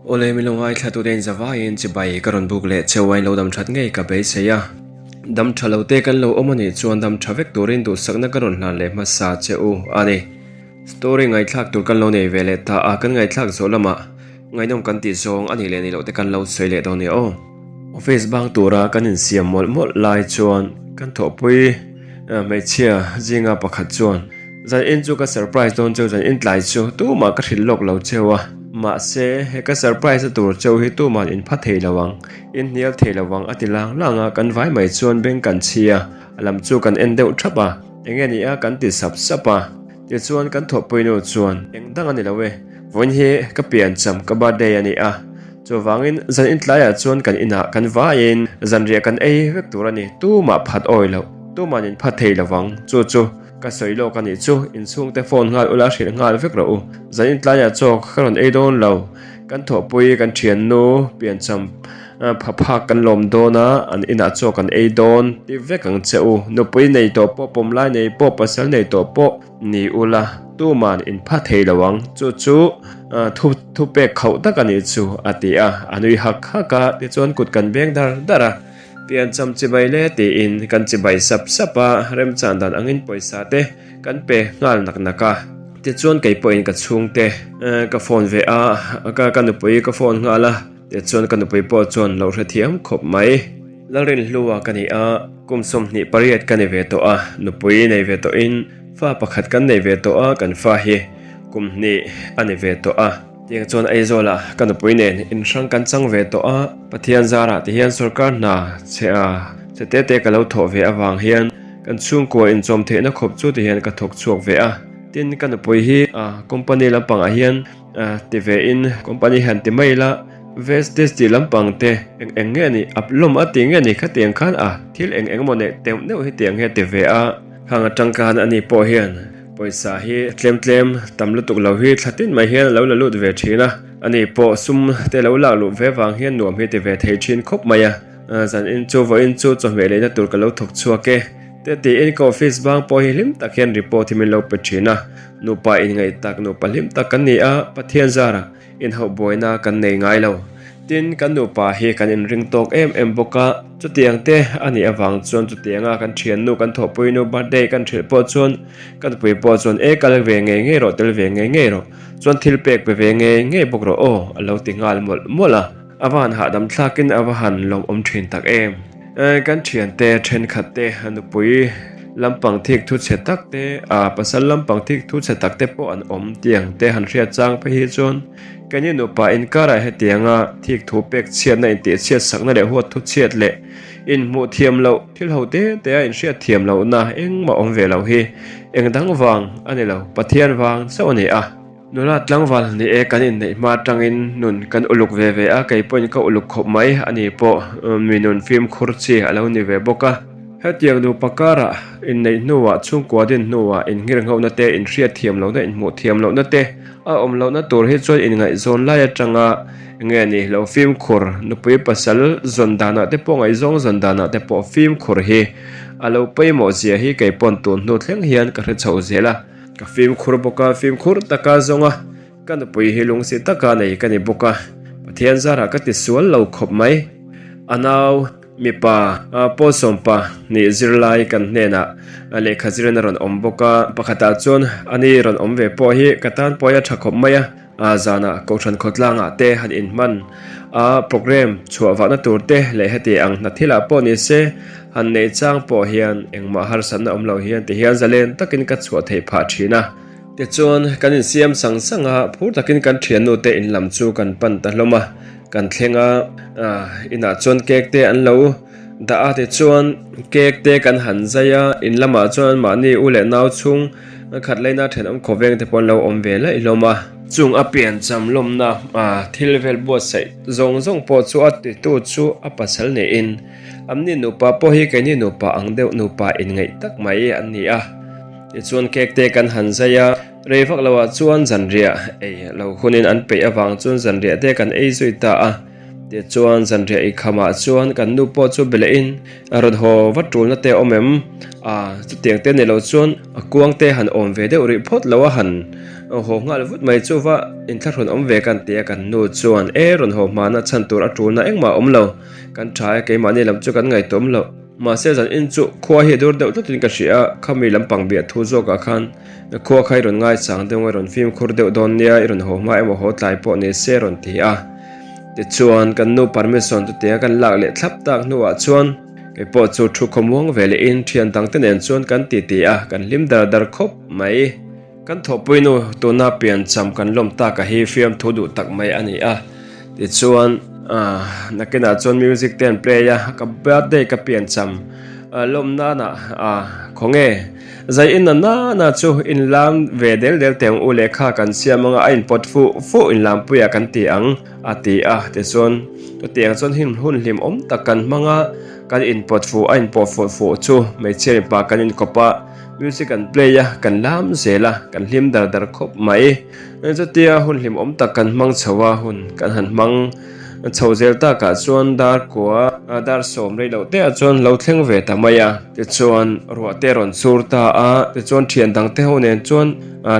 Awle min lo ngaithla tute in zavaiin chibai ka rawn buk leh cheu a in lo dam that ngei ka beisei a. Dam tha lo te kan lo awm a nih chuan dam tha vek turin duhsakna ka rawn hlan leh hmasa che u a ni. Story ngaihthlak tur kan lo nei ve leh ta a, kan ngaihthlak zawh lamah ngaihnawm kan tih zawng a nih leh nih loh te kan lo sawi leh dawn nia aw. Office bang tura kan insiam mawlh mawlh lai chuan kan thawhpui hmeichhia zinga pakhat chuan, Zan in chu ka surprise dawn cheu, zan in tlai chu tumah ka hrilh lawk lo cheu a, mahse he ka surprise na tur cheu hi tuman in pha thei lo ang, in hnial thei lo ang a ti lang lang a, kan vai mai chuan beng kan chhi a, a lam chu kan en deuh thap a, enge ni a kan ti sap sap a, tichuan kan thawhpui nu chuan, Eng dang a ni lo e, vawiin hi ka piancham ka birthday a ni a, Chuvangin zan intlaiah chuan kan inah kan vaiin zanriah kan ei vek tur a ni. Tumah phat awi loh, tuman in phat thei lovang. Chu chu ka sawi lawk a nih chu, inchhungte phone nghal ula hrilh nghal vek rawh u. Zan intlaiah chawk ka rawn ei dawn lo. Kan thawhpui, kan thiannu, piancham pha phak kan lawm dawn a, an inah chaw kan ei dawn ti vek ang che u. Nupui nei tawh pawh, pawmlai nei pawh, pasal nei tawh pawh. Ni ula, tuman in pha thei lo ang, chu chu thu thu pek khauh tak a nih chu, a ti a, a nui hak hak a, tichuan kut kan beng dar dar a, piancham chibai le tiin kan chibai sap sap a, remchan dan angin pawisa te kan pe nghal nak nak a, tichuan kei pawhin ka chhungte ka phone ve a, ka ka nupui ka phone nghal a, tichuan ka nupui pawh chuan lo hrethiam khawp mai. Lalrinhlua ka ni a, kum 28 ka ni ve tawh a, nupui nei ve tawhin fa pakhat kan nei ve tawh a, kan fa hi kum hnih a ni ve tawh a. Tiang chuan Aizawlah ka nupui nen inhrang kan chang ve tawh a, Pathian zarah ti hian sorkar hna che a che te te ka lo thawh ve avang hian kan chhungkua inchawm theihna khawp chu ti hian ka thawk chhuak ve a. Tin, ka nupui hi company lampangah hian ti ve in company hian ti mai ila, Vestige tih lampang te eng eng nge ni ap lawm a ti nge ni khatiang khan a thil eng eng emaw neih teuh neuh hi tiang hi a ti ve a, khang atang khan ani pawh hian pawisa hi tlem tlem tam lutuk lo hi thla tin mai hian a lo la lut ve thin a, ani pawh sum te lo lak luh ve vang hian nuam hi ti ve thei thin khawp mai a, zan in chu vawiin chu chawhmeh leina tur ka lo thawk chhuak e te tiin ka office bang pawh hi hlim tak hian report hi min lo pe thin a, nupa inngaih tak nupa hlim tak kan ni a, Pathian zarah. Inhauh buaina kan nei ngai lo. Tin, kan nupa hi kan inring tawk em em bawk a, chutiang te a nih avang chuan chutianga kan thiannu kan thawhpuinu birthday kan hrilh pawh chuan ka nupui pawh chuan e kal ve ngei ngei rawh tel ve ngei ngei rawh chuan thil pek pe ve ngei ngei bawk rawh aw a lo ti nghal mawlh mawlh a. A va han hahdam thlakin a va han lawmawm thin tak em. Kan thiante thenkhat te nupui lampang thik thu chhe tak te, a pasal lampang thik thu chhe tak te pawh an awm tiang te han hriat chang phei hi chuan keini nupa inkarah hetianga thik thu pek chhiatna intihchhiat sakna leh huat thu chhiat leh inhmuh thiam loh thil ho te te a inhriat thiam lohna engmah awm ve loh hi eng dang vang a ni lo, Pathian vang chauh a ni a. Nula tlangval ni e, kan inneih hma atangin nun kan uluk ve ve a, kei pawhin ka uluk khawp mai, ani pawh mi nun fimkhur chi a lo ni ve bawk a. Hetiang nupa karah inneih hnuah chhungkua din hnuah innghirnghohna te, inhriat thiam lohna, inhmuh thiam lohna te a awm lohna tur hi chuan inngaihzawn lai atanga nge ni lo fimkhur, nupui pasal zawn danah te pawh ngaihzawng zawn danah te pawh fimkhur hi a lo pawimawh zia hi kei pawn tun hnu thleng hian ka hre chho zel a. Ka fimkhur bawk a, fimkhur taka zawng a, ka nupui hi lungsi taka nei ka ni bawk a, Pathian zarah ka ti sual lo khawp mai. A nau mipa Pawlsawmpa nih zirlai kan hnenah lehkha zirin a rawn awm bawk a, pakhatah chuan ani rawn awm ve pawh hi ka tan pawh hi a tha khawp mai a, zanah Kohhran khawtlangah te han inhman a, programme chhuah vahna tur te leh heti ang hna thilah pawh ni se han neih chang pawh hian engmah harsatna awm lo hian ti hian zalen takin ka chhuah theih phah thin a. Tichuan kan insiam sang sang a, phur takin kan thiannu te in lam chu kan pan ta hlawm a, kan thleng a, inah chuan cake te an lo dah a, tichuan cake te kan han zai a, in lamah chuan mahni u leh nau chhung Khat laina thenawm khawveng te pawh an lo awm ve laih hlawm a. Chung a piancham lawmna thil vel buatsaih zawng zawng pawh chu a titu chu a pasal niin amni nupa pawh hi keini nupa ang deuh nupa inngaih tak mai an ni a. Tichuan cake te kan han zai a, rei vak loah chuan zanriah ei lo hunin an peih avang chuan zanriah te kan ei zui ta a. Tichuan zanriah i khamah chuan kan nu pawh chu be lehin a rawn haw vat tulna te a awm em? A, chutiang te ni lo chuan a kuang te han awm ve deuh rih phawt lo a han Haw nghal vut mai chu va inthlahrun awm ve kan ti a, kan nu chuan e rawn haw hmana chhan tur a tulna engmah a awm lo, kan tha e keimahni lam chu kan ngaihtuah awm lo. Mahse zan in chu khua hi a dur deuh tlatin ka hria a, khami lampang biah thu zawkah khan khua kha i rawn ngaichang deuh a, i rawn fimkhur deuh dawn nia, i rawn haw hma emaw haw tlai pawh ni se a rawn ti a. Tichuan kan nu permission chu tia kan lak leh thlap tak hnuah chuan kei pawh chu thu khawmuang ve lehin thian dangte nen chuan kan titi a, kan hlim dar dar khawp mai. Kan thawhpui nu tuna piancham kan lawm taka hi fiamthu duh tak mai a ni a, tichuan nakinah chuan music te an play a, ka birthday ka piancham lawm nana khawnge zai in na nana chu inlam ve del del teh ang u lehkha kan siam anga a inpawt fuh fuh inlampuiah kan ti ang a ti a, tichuan chutiang chuan hun hlimawm tak kan hmang a, kan inpawt fuh a inpawh fuh fuh chu hmeichhia mipa kan inkawp a. Music an play a, kan lam zel a, kan hlim dar dar khawp mai. Chutia hun hlimawm tak kan hmang chho a, hun kan han hmang chho zel takah chuan dar kua dar sawm rei loh te ah chuan lo thleng ve ta mai a. Tichuan ruah te rawn sur ta a, tichuan thian dang te ho nen chuan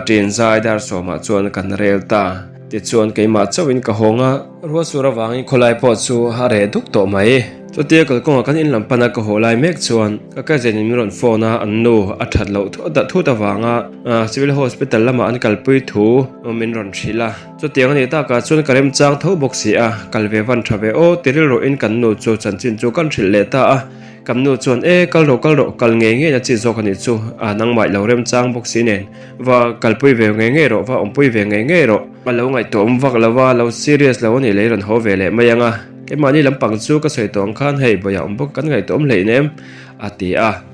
ṭin zai dar sawmah chuan kan rel ta. Tichuan keimah chauhin ka hawng a. Ruah sur avangin khawlai pawh chu a reh duk tawh mai. Chutia kalkawnga kan in lam pana ka haw lai mek chuan ka cousin in min rawn phone a, an nu a that loh thut avanga Civil Hospital lamah an kalpui thu min rawn hrilh a. Chutiang a nih takah chuan ka remchang tho bawk si a, kal ve van tha ve aw ti rilruhin kan nu chu chanchin chu kan hrilh leh ta a. Kan nu chuan e kal rawh kal rawh kal ngei ngei na chi zawk a nih chu, nangmah i lo remchang bawk si nen va kalpui ve ngei ngei rawh va awmpui ve ngei ngei rawh. A lo ngaihtuahawm vak lo a, lo serious lo a nih leh i rawn haw ve leh mai ang a. Keimahni lampang chu ka sawi tawh ang khan hei bawihah awm bawk kan ngaihtuahawm hleih nem a ti a.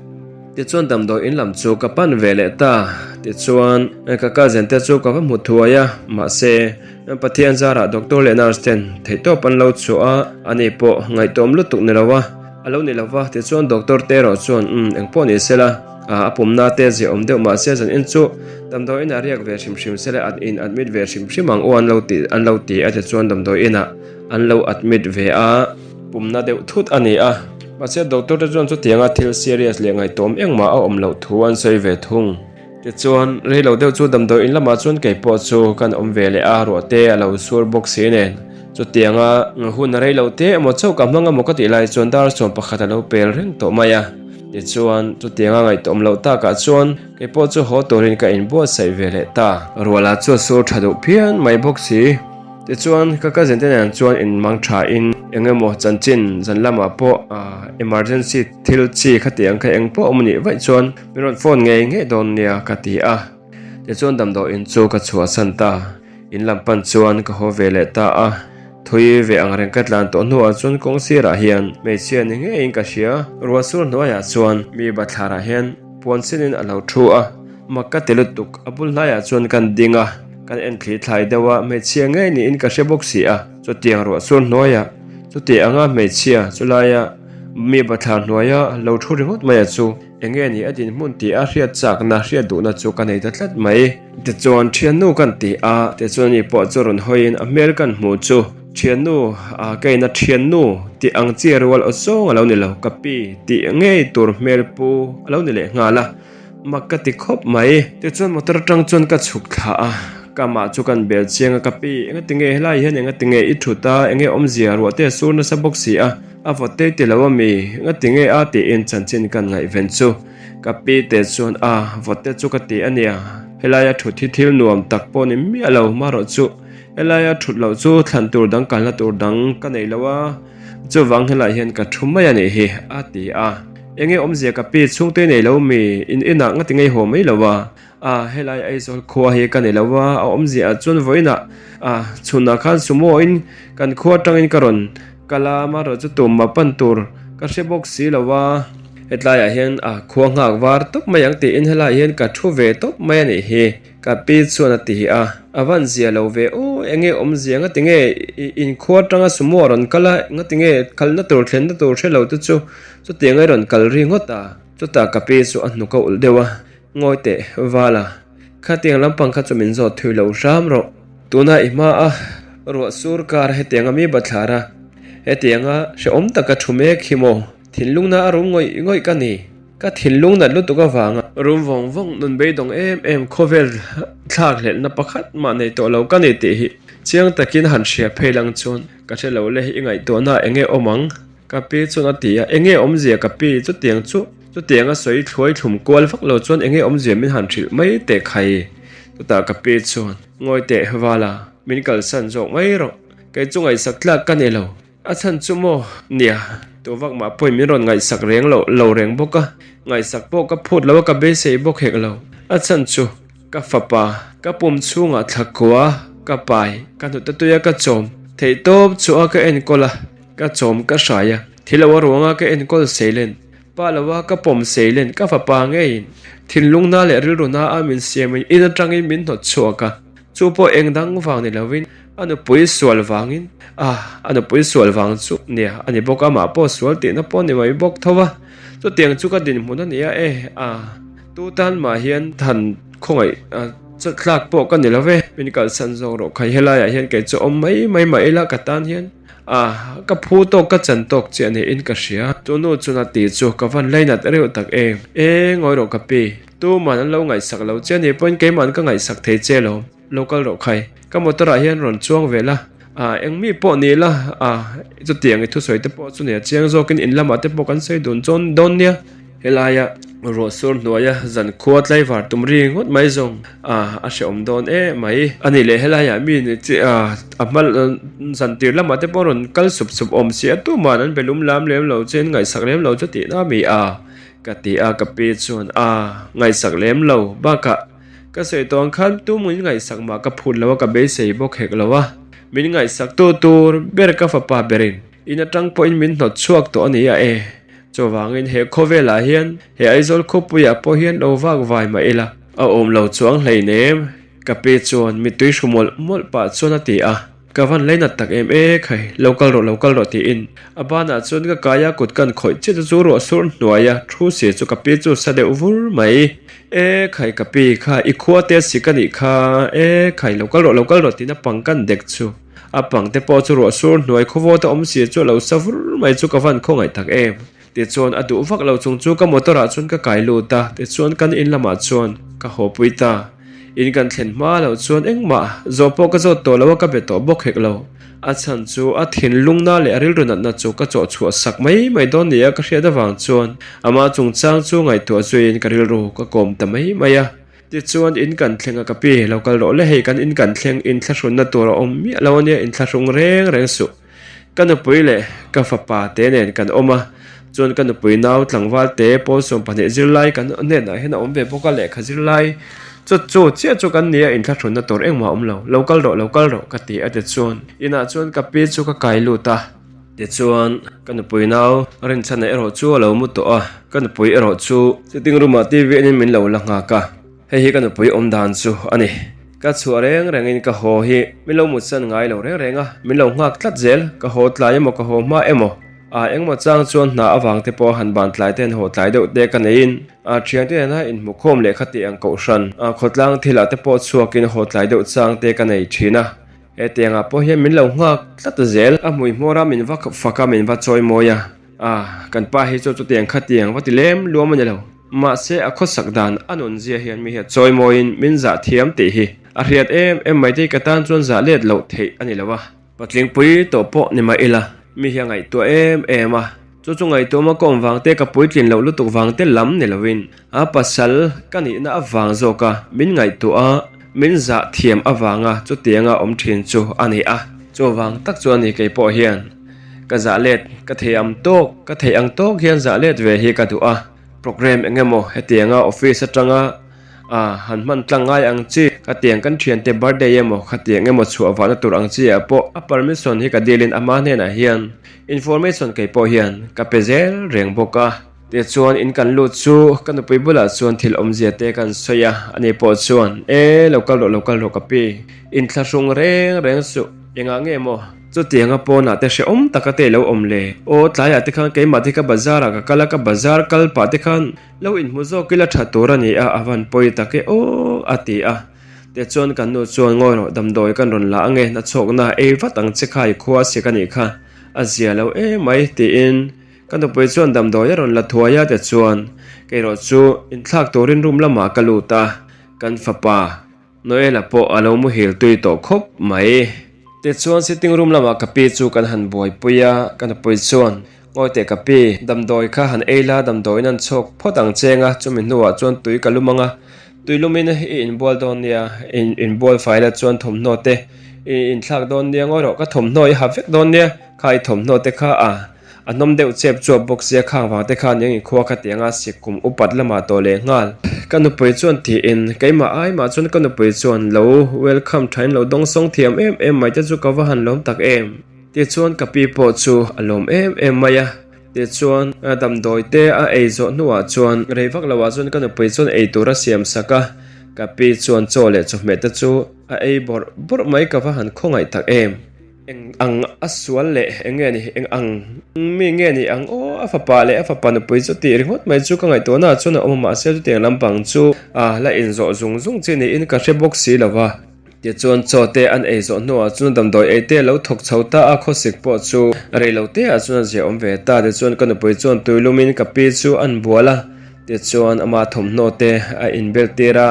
Tichuan damdawi in lam chu ka pan ve leh ta. Tichuan ka cousin te chu ka va hmu thuai a, mahse Pathian zarah doctor leh nurse ten theihtawp an lo chhuah a, ani pawh ngaihtuahawm lutuk ni lo a, a lo ni lo va. Tichuan doctor te erawh chuan umm engpawh ni sela a pumna te ziah awm deuh mahse zan in chu damdawi inah riak ve hrim hrim sela in admit ve hrim hrim ang u an lo ti an lo ti a tichuan damdawi inah An lo admit ve a, pumna deuh thut a ni a. Mahse doctor te chuan chutianga thil serious leh ngaitawm engmah a awm loh thu an sawi ve thung. Tichuan, rei lo deuh chu damdawi in lamah chuan kei pawh chu kan awm ve leh a, ruah te a lo sur bawk si nen. Chutianga hun a rei lo te emaw chauh ka hmang emaw ka tih lai chuan dar sawm pakhat a lo pel reng tawh mai a. Tichuan, chutianga ngaitawm loh takah chuan kei pawh chu haw turin ka inbuatsaih ve leh ta. Ruah lah chu a sur tha duh phian mai bawk si. Tichuan, ka cousin te nen chuan in mang tha in eng emaw chanchin zan lamah pawh emergency thil chi khati ang kha eng pawh awm anih vaih chuan min rawn phone ngei ngei dawn nia ka ti a. Tichuan damdawiin chu ka chhuahsan ta. In lam pan chuan ka haw ve leh ta a. Thui ve ang reng ka tlan tawh hnuah chuan kawng sirah hian hmeichhia ni ngeiin ka hria. Ruah sur hnuaiah chuan mi bathlarah hian puan sinin a lo thu a. Mak ka ti lutuk, a bul hnaiah chuan kan ding a. Kan en thli thlai deuh a, hmeichhia ngei niin ka hre bawk si a. Chutiang ruah sur hnuaiah, chuti anga hmeichhia chulaia mi bathlar hnuaia lo thu ringawt mai a chu enge ni a dinhmun tih a hriat chakna, hriat duhna chu ka nei ta tlat mai. Tichuan thiannu kan ti a, tichuan ani pawh chu rawn hawiin a hmel kan hmuh chu thiannu a keina thiannu tih ang chi rual aw zawng a lo ni lo, ka pi tih ngei tur hmel pu a lo ni leh nghal a. Mak ka ti khawp mai. Tichuan motor atang chuan ka chhuk thla a, ka mah chu kan bel chiang a, ka pi, enga tinge helai hian enga tinge i thut a, enge awmzia ruah te a sur nasa bawk si a, a vawt te ti lo ami, enga tinge a tiin chanchin kan ngaihven chu. Ka pi te chuan a, vawt te chu ka ti a nia, helaia thut hi thil nuam tak pawh ni miah lo, marawh chu helaia thut loh chu thlan tur dang kalna tur dang ka nei lo a, chuvang helai hian ka thu mai a nih hi, a ti a. Enge awmzia ka pi chhungte nei lo mi in inah nga ti ngei haw mai lo a, a helai Aizawl khua hi ka nei lo a, a awmzia ah chuan vawiinah a chhunah khan sumo in kan khua atangin ka rawn kal a, amaherawh chu tumah pan tur ka hre bawk si lo a, hetlai ah hian a khua nghak var tawp mai ang tiin helai hian ka thu ve tawp mai a nih hi. Ka pi chuan a ti a, a van zia lo ve aw, enge awmzia nga tinge inkhua atanga sumo a rawn kal a, nga tinge kalna tur thlenna tur hre lo te chu chutiang a rawn kal ri ngawt a, chutah ka pi chu a hnuk a ulh deuh a, ngawi teh vala, khatiang lampang kha chu min zawt thui lo hram rawh, tuna i hma a ruah sur kar hetiang a mi bathlar a, hetianga hrehawm taka thu mek hi maw, thinlungna a rum ngawih ngawih ka ni, ka thinlung nat lutuk avanga. Rum vawng vawng nun beidawng em em khawvel thlak hlelhna pakhat mah nei tawh lo ka ni tih hi chiang takin han hria phei lang chuan ka hre lo le i ngaihtuahna eng nge awm ang? Ka pi chuan a ti a, eng nge awmzia ka pi chutiang chu chutiang a sawi thluai thlum kual vak lo chuan eng nge awmzia min han hrilh mai teh khai? Chutah ka pi chuan ngawi teh vala min kalsan zawk mai rawh kei chu ngaihsak tlak ka ni lo. A chhan chu maw? Nia, tu vak mah pawhin min rawn ngaihsak reng loh lo reng bawk a, ngaihsak pawh ka phut lo a ka beisei bawk hek lo. A chhan chu, ka fapa, ka pum chhungah thlakua ka pai, ka hnute tuia ka chawm, theihtawp chu a ka enkawl a, ka chawm ka hrai a, thi lo a ruanga ka enkawl seilen, pa lo a ka pawm seilen, ka fapa ngeiin thinlung na leh rilru na a min siamin in atangin min hnawt chhuak a, chu pawh eng dang vang ni lovin, A nupui sual vangin, ah, a nupui sual vang chu nia, a ni bawk a, amah pawh sual tihna pawh ni mai bawk tho a, chutiang chu ka dinhmun a nia e, ah, tu tan mah hian than khawngaih tlak pawh ka ni lo ve, min kalsan zawk rawh khai helaiah hian kei chu awm mai mai mah ila ka tan hian, ah, ka phu tawk ka chan tawk chiah niin ka hria, chu nu chuna tih chu ka van lainat reuh tak em, e, ngawi rawh ka pi, tuman an lo ngaihsak lo che a nih pawhin keiman ka ngaihsak thei che lo. Lo kal rawh khai, ka motor ah hian rawn chuang ve la, ah eng mi pawh ni la, ah chutiang i thusawi te pawh chu nia chiang zawkin in lamah te pawh kan sawi dun chawn dawn nia. Helaia ruah sur hnuaia zan khua tlaivar tum ri ngawt mai zawng ah a hrehawm dawn em mai. A nih leh helaiah mi ni chi ah a hma zan tir lamah te pawh rawn kal sup sup awm si a tuman an be lum lam lem lo che an ngaihsak lem lo chu tihna mi a ka ti a ka pi chuan ah ngaihsak lem lo bakah Ka sawi tawh ang khan tum min ngaihsak mah ka phut lo a, ka beisei bawk hek lo a. Min ngaihsak tu tur ber ka fapa berin in atang pawhin min hnawt chhuak tawh a ni a e. Chuvangin he khawvelah hian he Aizawl khawpuiah pawh hian lo vak vai mah ila. A awm lo chuang hleinem, ka pi chuan mittui hru mawlh mawlh pah chuan a ti a. Ka van leinat tak em e khai, lo kal rawh lo kal rawh tiin a banah chuan ka kai a kut kan khawih chiah chu chu ruah sur hnuai a thu si chu ka pi chu sa deuh vur mai. E khai ka pi kha i khua te si ka nih kha e khai lo kal rawh lo kal rawh tiin a pang kan dek chu a pang te pawh chu ruah sur hnuai khawvaw te awm si chu a lo sa vur mai chu ka van khawngaih tak em. Tichuan a duh vak lo chung chu ka motor ah chuan ka kai lut a, tichuan kan in lamah chuan ka haw pui ta. In kan thlen hma loh chuan engmah zawh pawh ka zawt tawh lo a, ka be tawh bawk hek lo. A chhan chu a thinlungna leh a rilru natna chu ka chawh chhuah sak mai mai dawn nia ka hriat avang chuan amah chungchang chu ngaihtuah zuiin ka rilru ka kawm ta mai mai a. Tichuan in kan thleng a ka pi, lo kal rawh le hei kan in kan thleng inthlahrunna tur a awm miah lo ania inthlahrung reng reng suh. Ka nupui leh ka fapa te nen kan awm a, chuan ka nupui nau tlangval te pawl 12 zirlai kan hnenah hian a awm ve bawk a, lehkha zirlai chu chu chiah chu kan nia inthlahrunna tur engmah a awm lo, lo kal rawh lo kal rawh ka ti a tichuan inah chuan ka pi chu ka kai lut a. Tichuan ka nupui nau rinchhana erawh chu a lo mu tawh a, ka nupui erawh chu sitting room ah TV enin min lo la nghak a. Hei hi ka nupui awm dan chu a ni. Ka chhuah reng rengin ka haw hi min lo mutsan ngai lo reng reng a, min lo nghak tlat zel. Ka haw tlai emaw ka haw hma emaw ah engmaw chang chuan hna avang te pawh han ban tlai te han haw tlai deuh te ka neiin ah thiante nena inhmukhawm leh kha tih ang kohhran ah khawtlang thilah te pawh chhuakin haw tlai deuh chang te ka nei thin a. Hetiangah pawh hian min lo nghak tlat zel. A hmui hmawra min va fak a, min va chawi mawi a. A, kan pa hi chu chutiang khatiang va ti lem luam a ni lo. Mahse a khawsak dan a nun zia hian mi hi a chawi mawiin min zah thiam tih hi a hriat em em mai te hi ka tan chuan zah let loh theih a ni lo a. Patling pui tawh pawh ni mah ila mi hi a ngaihtuah em em a, chu chu ngaihtuahma ka awm vang te ka puitlin loh lutuk vang te lam ni loin a pasal ka nihna avang zawka min ngaihtuah a, min zah thiam avanga chutianga awm thin chu a ni a. Chuvang tak chu a ni kei pawh hian. Ka zah let, ka thei ang tawk, ka theih ang tawk hian zah let ve hi ka duh a. Programme eng emaw hetianga office atanga ah han hman tlang ngai ang chi, khatiang kan thiante birthday emaw khatiang emaw chhuah vahna tur ang chi ah pawh a permission hi ka deal in ama hnenah hian information kei pawh hian ka pe zel reng bawk a. Tichuan in kan lut chu ka nupui bulah chuan thil awmzia te kan sawi a, ani pawh chuan e lo kal rawh lo kal rawh ka pi, inthlahrung reng reng suh, engah nge maw? Chutianga pawnah te hrehawm taka te lo awm le. Aw tlaiah te khan keimah te kha bazar ah ka kal a, ka bazar kal pah te khan lo inhmu zawk ila tha tur a ni a, a van pawi tak e aw a ti a. Tichuan kan nu chuan ngawi rawh damdawi kan rawn la ange, na chhawkna ei vat ang che kha i khua a sik a nih kha, a zia lo emai tiin Ka nupui chuan damdawi a rawn la thuai a tichuan. Kei erawh chu inthlak turin room lamah ka lut a, kan fapa Noela pawh a lo muhil tui tawh khawp mai. Tichuan sitting room lamah ka pi chu kan han buaipui a, ka nupui chuan, Ngawi teh ka pi, damdawi kha han ei la, damdawiin an chhawk phawt ang cheng a, chumi hnuah chuan tui ka lum ang a, tui lumin i inbual dawn nia, i inbual fai la chuan thawmhnaw te i inthlak dawn nia, ngawi rawh ka thawmhnaw i ha vek dawn nia, kha i thawmhnaw te kha a. A hnawm deuh chep chuap bawk sia khang vang te khan eng i khua kha tiang a sik kum upat lamah tawh leh nghal. Ka nupui chuan tiin keimah ai mah chuan ka nupui chuan lo welcome thain lo dawngsawng thiam em em mai te chu ka va han lawm tak em. Tichuan ka pi pawh chu a lawm em em mai a. Tichuan damdawi te a ei zawh hnuah chuan rei vak loah chuan ka nupui chuan ei tur a siam sak a. Ka pi chuan chaw leh chawhmeh te chu a ei bawrh bawrh mai ka va han khawngaih tak em. Eng ang a sual leh eng nge ni, eng ang mi nge ni ang aw a fapa leh a fapa nupui chu tih ringawt mai chu ka ngaihtuahna ah chuan a awm a mahse chutiang lampang chu a la inzawh zung zung chi niin ka hre bawk si lo va. Tichuan chaw te an ei zawh hnuah chuan damdawi ei te a lo thawk chho ta a, khawsik pawh chu rei lo te ah chuan a zia awm ve ta. Tichuan ka nupui chuan tuilumin ka pi chu an bual a. Tichuan ama thawmhnaw te a inbel tir a,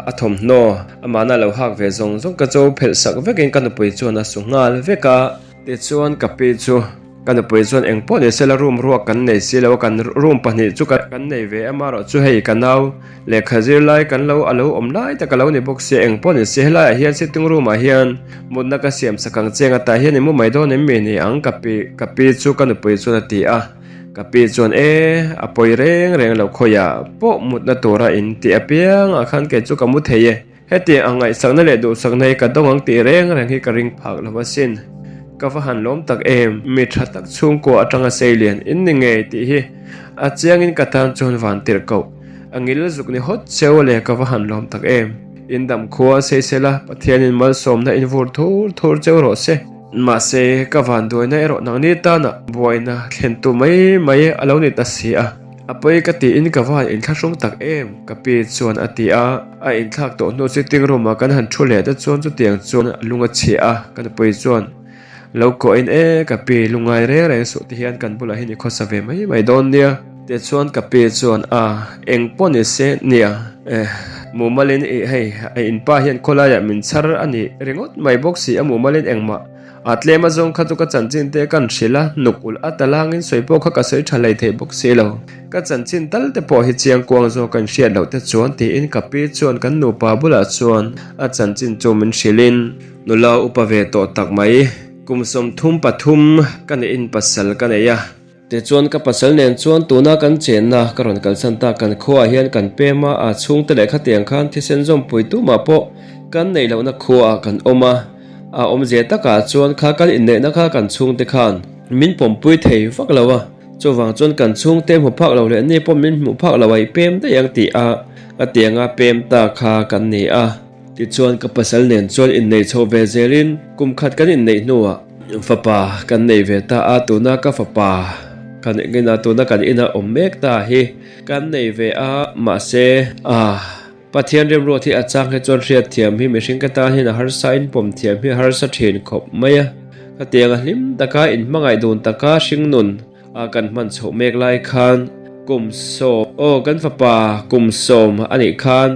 a thawmhnaw amahna lo hak ve zawng zawng ka cho phelh sak vekin ka nupui chuan a su nghal vek a. Tichuan ka pi chu ka nupui chuan eng pawh ni sela room ruak kan nei si lo a, kan room pahnih chu kan nei ve a, amaherawh chu hei ka nau lehkha zir lai kan lo a lo awm lai tak a lo ni bawk sia, eng pawh ni se helaiah hian sitting room ah hian mutna ka siam sak ang che nga tah hian i mu mai dawn em mi ni ang ka pi ka pi chu ka nupui chuan a ti a. Ka pi chuan e, a pawi reng reng lo khawiah pawh mutna tura in tih apiang ah khan kei chu ka mu thei e. Hetiang ang ngaihsakna leh duhsakna hi ka dawng ang tih reng reng hi ka ring phak lo asin. Ka va han lawm tak em, mi tha tak chhungkua atanga sei lian in ni ngei tih hi a chiangin ka tan chuan van tirh koh. A ngil zuk ni hawt cheu le ka va han lawm tak em. In dam khua sei sela Pathianin malsawmna in vur thur thur cheu rawh se. Mahse, ka vanduaina erawh nangni tana buaina thlentu mai mai a lo ni ta si a. A pawi ka tiin ka va han inthlahrung tak em? Ka pi chuan a ti a. A inthlak tawh hnu sitting room ah kan han thu leh te chuan chutiang chuan a lung a chhia a. Ka nupui chuan lo kawhin e ka pi lungngai reng reng suh ti hian kan bulah hian i khawsa ve mai mai dawn nia. Tichuan ka pi chuan a eng pawh ni se nia eh mumalin ih hei a inpa hian khawlaiah min chhar a ni ringawt mai bawk si a mumalin engmah a tlem a zawng kha chu ka chanchin te kan hrilh a nuk ulh a talangin sawi pawh kha ka sawi tha hlei thei bawk si lo ka chanchin tal te pawh hi chiang kuang zawk kan hriat loh te chuan tiin ka pi chuan kan nupa bulah chuan a chanchin chu min hrilhin nula upa ve tawh tak mai kum 33 ka neihin pasal ka nei a. Tichuan ka pasal nen chuan tuna kan chenna ka rawn kalsan tak kan khuaah hian kan pem a, a chhungte leh khatiang khan thisen zawmpui tumah pawh kan neih lohna khuaah kan awm a, a awmzia takah chuan kha kan inneihna kha kan chhungte khan min pawmpui thei vak lo a, chuvang chuan kan chhungte hmu phak lo leh ni pawh min hmuh phak lo a i pem daih ang tih a khatianga pem ta kha kan ni a. Tichuan ka pasal nen chuan inneih chho ve zelin kum khat kan inneih hnuah fapa kan nei ve ta a, tuna ka fapa kan ina tuna kan ina awm mek ta hi kan nei ve a, mahse ah Pathian remruat hi a chang hi chuan hriatthiam hi mihring ka tan hian a harsa in pawm thiam hi a harsa thin khawp mai a, khatiang a hlim taka inhmangaih dun taka hringnun A kan hman chhoh mek lai khan kum sawm aw kan fapa kum sawm a nih khan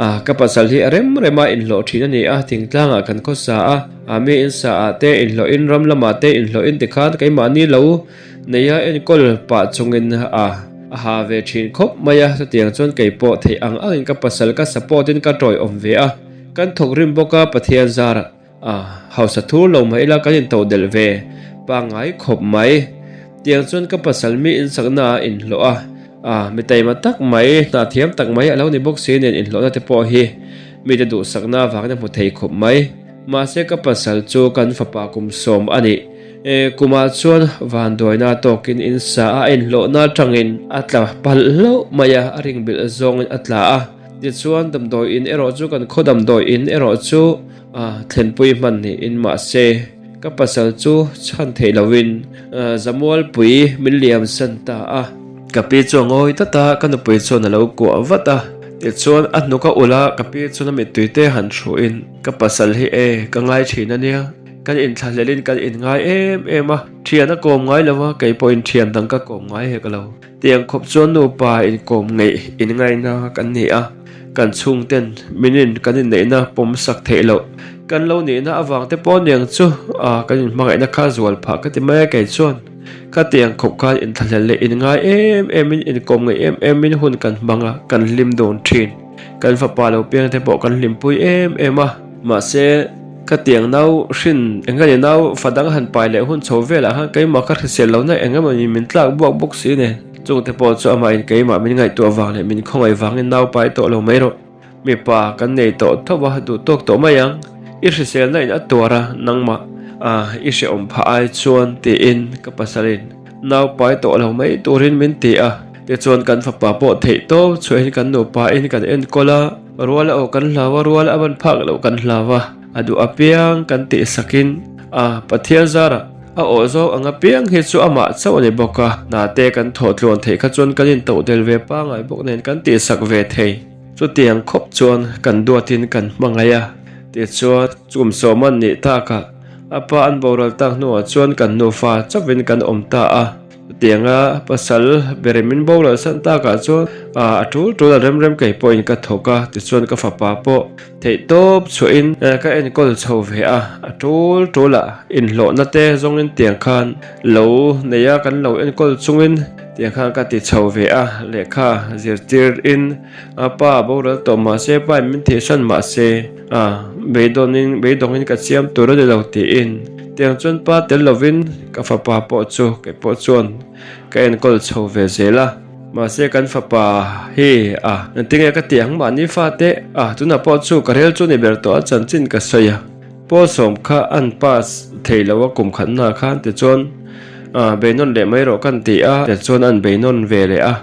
a ka pasal hi a rem rem a inhlawh thin a ni a thingtlangah kan khawsa a a mi insa ah te inhlawhin ram lamah te inhlawhin tikhan keimahni lo neia enkawl pah chungin a a ha ve thin khawp mai a chutiang chuan keipawh theih ang angin ka pasal ka support in ka tawiawm ve a kan thawk rim bawk a Pathian zarah A, hausa thur lo mah ila kan intoh delh ve pangngai khawp mai. Tiang chuan ka pasal mi insakna ah inhlawh a, a, mi taima tak mai, hna thiam tak mai a lo ni bawk si nen inhlawhna te pawh hi mite duhsakna avangin a hmu thei khawp mai. Mahse ka pasal chu kan fapa kum sawm a nih. E, kumah chuan vanduaina tawkin insa a, a inhlawhna atangin a tla palh hlauh mai a, a ringbilh zawngin a tla a. Tichuan damdawi in erawh chu kan khaw damdawi in erawh chu a thlenpui hman niin mahse ka pasal chu chhan theih loin Zamualpui min liam san ta a. Ka pi chu a ngawi tlat a, ka nupui chuan a lo kuah vat a. Tichuan a hnuk a ulh a, ka pi chuan a mittui te han hruhin ka pasal hi e ka ngai thin a nia. Kan inthlahlelin kan inngai em em a, thian a kawm ngai lo a, kei pawhin thian dang ka kawm ngai hek lo. Tiang khawp chuan nupa inkawm ngeih inngaina kan ni a, kan chhungten min in kan inneihna pawm sak theih loh kan lo nihna avang te pawh aniang chu a kan inhmangaihna kha zual phah ka ti mai a kei chuan khatiang khawp khan inthlahlel leh inngai em em in inkawm ngeih em em in hun kan hmang a, kan hlim dawn thin. Kan fapa lo piang te pawh kan hlimpui em em a, mahse khatiang nau hrin eng nge ni nau fa dang han pai leh hun chho velah khan keimah kha hrisel lohna eng emaw ni min tlak buak bawk si nen. Chungte pawh chu amah in keimah min ngaihtuah vang leh min khawngaih vangin nau pai tawh lo mai rawh. Mipa kan nei tawh tho a, duh tawk tawh mai ang. I hriselna in a tuar a, nangmah a i hrehawm phah ai chuan tiin ka pasalin nau pai tawh lo mai turin min ti a. Tichuan kan fapa pawh theih tawp chhuahin kan nupa in kan enkawl a, rual a aw kan hlau a, rual a ban phak loh kan hlau a, a duh apiang kan tih sakin a Pathian zarah a awh zawk ang apiang hi chu amah chauh a ni bawk a, hna te kan thawh tluan theih kha chuan kan intoh del ve pangai bawk nen kan tihsak ve thei. Chutiang khawp chuan kan duatin kan hmangaih a, tichuan chum sawm an nih takah a pa an boral tak hnuah chuan kan nufa chauhin kan awm ta a. Chutianga pasal bere min boral san takah chuan a tul tul a rem rem kei pawhin ka thawk a, tichuan ka fapa pawh theihtawp chhuahin ka enkawl chho ve a, a tul tul a inhlawhna te zawngin tiang khan lo nei a kan lo enkawl chungin tiang khan ka ti chho ve a, lehkha zirtir in a pa boral tawh mahse pa in min thihsan mahse a beidawnin beidawngin ka chiam tur a ni lo tiin tiang chuan pa tel lovin ka fapa pawh chu kei pawh chuan ka enkawl chho ve zel a mahse kan fapa hi a engtinge ka tih ang mahni fate a tunah pawh chu ka rel chu ni ber tawh a chanchin ka sawi a pawl sawm kha an pass thei lo a kum khatnaah khan tichuan ah beinawn leh mai rawh kan ti a tichuan an beinawn ve leh a.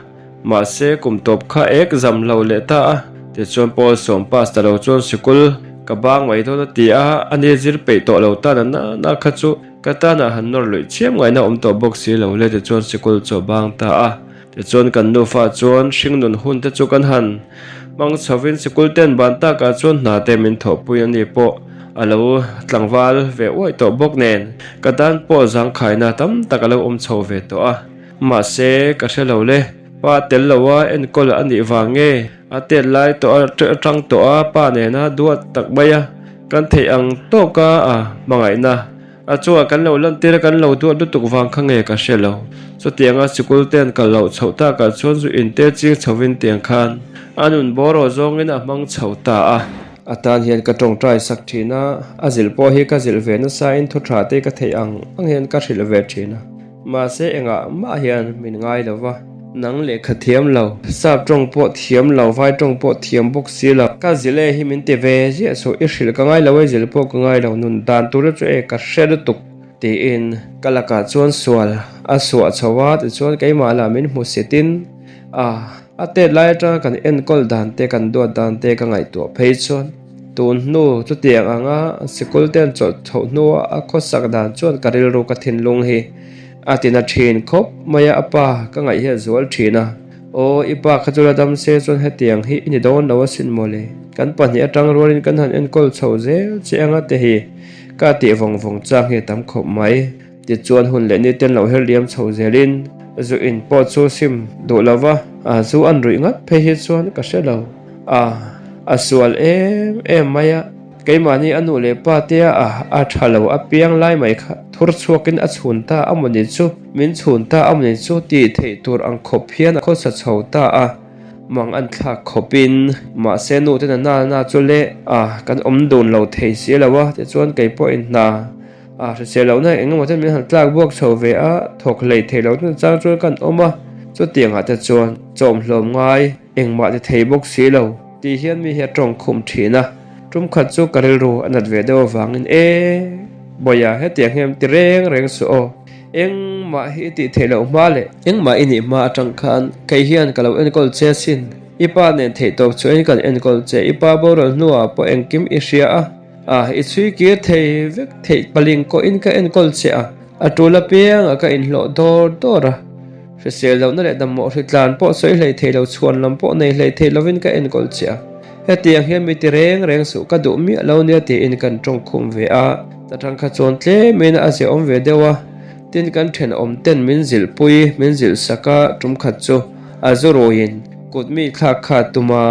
Mahse kum tawp kha ek zam lo leh ta a, tichuan Paul sawm pass ta lo chuan sikul ka bang mai dawn a ti a, ani zir peih tawh lo tan a na na kha chu ka tanah han nawr luih chiam ngaihna awm tawh bawk si lo le tichuan sikul chu a bang ta a. Tichuan kan nufa chuan hringnun hun te chu kan han hmang chhovin sikul ten ban takah chuan hna te min thawhpui a ni pawh a lo tlangval ve uaih tawh bawk nen ka tan pawh zangkhaina tam tak a lo awm chho ve tawh a. Mahse, ka hre lo le. Pa tel lo a enkawl a nih vang nge? A tet lai tawh a atang tawh a pa nena duat tak mai a, kan theih ang tawk a a hmangaihna. A chungah kan lo lantir a kan lo duat lutuk vang kha nge ka hre lo. Chutianga sikul te an kal loh chhoh takah chuan zu inte ching chhovin tiang khan a nun bawraw zawngin a hmang chho ta a. A tan hian ka tawngtai sak thin a, a zilh pawh hi ka zilh ve nasain thu tha te ka theih ang ang hian ka hrilh ve thin a. Mahse engah mah hian min ngai lo va, nang lehkha thiam lo, sap tawng pawh thiam lo, vai tawng pawh thiam bawk si lo. Ka zilh e hi min ti ve ziah suh, i hrilh ka ngai lo e, zilh pawh ka ngai lo, nun dan tur chu e ka hre lutuk tiin ka lakah chuan sual a suah chho a, tichuan keimah lah min hmu sitin a a tet lai atanga kan enkawl dan te kan duat dan te ka ngaihtuah phei chuan. Tun hnu chutiang anga sikul te an chawlh chhoh hnua a khawsak dan chuan ka rilru ka thinlung hi a tina thin khawp mai a, a pa ka ngaih hi a zual thin a, Aw i pa kha chu la dam se chuan hetiang hi i ni dawn lo asin mawle, kan pahnih atang rualin kan han enkawl chho zel che anga te hi ka tih vawng vawng chang hi a tam khawp mai. Tichuan hun leh ni ten lo her liam chho zelin zu in pawh chu sim duh lo va, a zu an ruih ngat phei hi chuan ka hre lo. A a sual em em mai a, keimahni a nu leh pa te a a tha lo a piang lai mai kha thur chhuakin a chhun ta a mawni chu, min chhun ta a mawni chu tih theih tur ang khawp hian a khawsa chho ta a, mang an thlak khawpin mahse nu ten a na na chu le a kan awm dun lo thei si lo a, tichuan keipawhin hna A hrisel lohna eng emaw ten min han tlak buak chho ve a, thawk hlei thei lo ten chang chuan kan awm a, chutiangah te chuan chawmhlawm ngai engmah ti thei bawk si lo tih hian mi hi a tawng khum thin a, tum khat chu ka rilru a nat ve deuh avangin e Bawiha hetiang hian ti reng reng suh aw, engmah hi i tih theih loh hma leh engmah i nih hma atang khan kei hian ka lo enkawl che asin, i pa nen theihtawp chhuahin kan enkawl che, i pa boral hnuah pawh engkim i hria a. A, i chhui kir thei vek theih paling kawhin ka enkawl che a, a tul apiangah ka inhlawh dawr dawr a. Hrisel lohna leh damawh hritlan pawh sawi hlei thei lo, chhuan lam pawh nei hlei thei lovin ka enkawl che a. Hetiang hian mi ti reng reng suh ka duh miah lo nia tiin kan tawngkhum ve a. Ta tang kha chuan tlemin a ziahawm ve deuh a, tin kan thenawm ten min zilhpui, min zilh sak a, tum khat chu a zu ruiin kut mi thlak kha a tum a,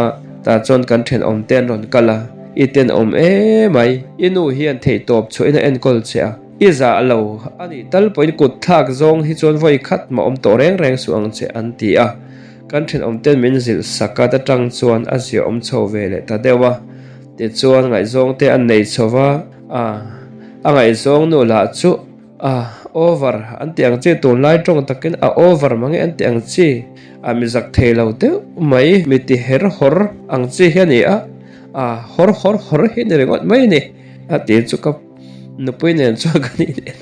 tah chuan kan thenawm te an rawn kal a, i tenawm emai, i nu hian theihtawp chhuahin a enkawl che a, i zah lo a nih tal pawhin kut thlak zawng hi chuan vawi khat mah awm tawh reng reng suh ang che an ti a, kan thenawm ten min zilh sak a, ta tang chuan a ziahawm chho ve leh ta deuh a. Tichuan ngaihzawng te an nei chho va, a a ngaihzawng nu lah chu a over an tih ang chi tunlai tawng takin a over mange an tih ang chi a mi zak thei lo deuh mai mi ti her hawr ang chi hi a ni a, a hawr hawr hawr hi a ni ringawt mai a ni a tih chu ka nupui nen chuan kan inen a,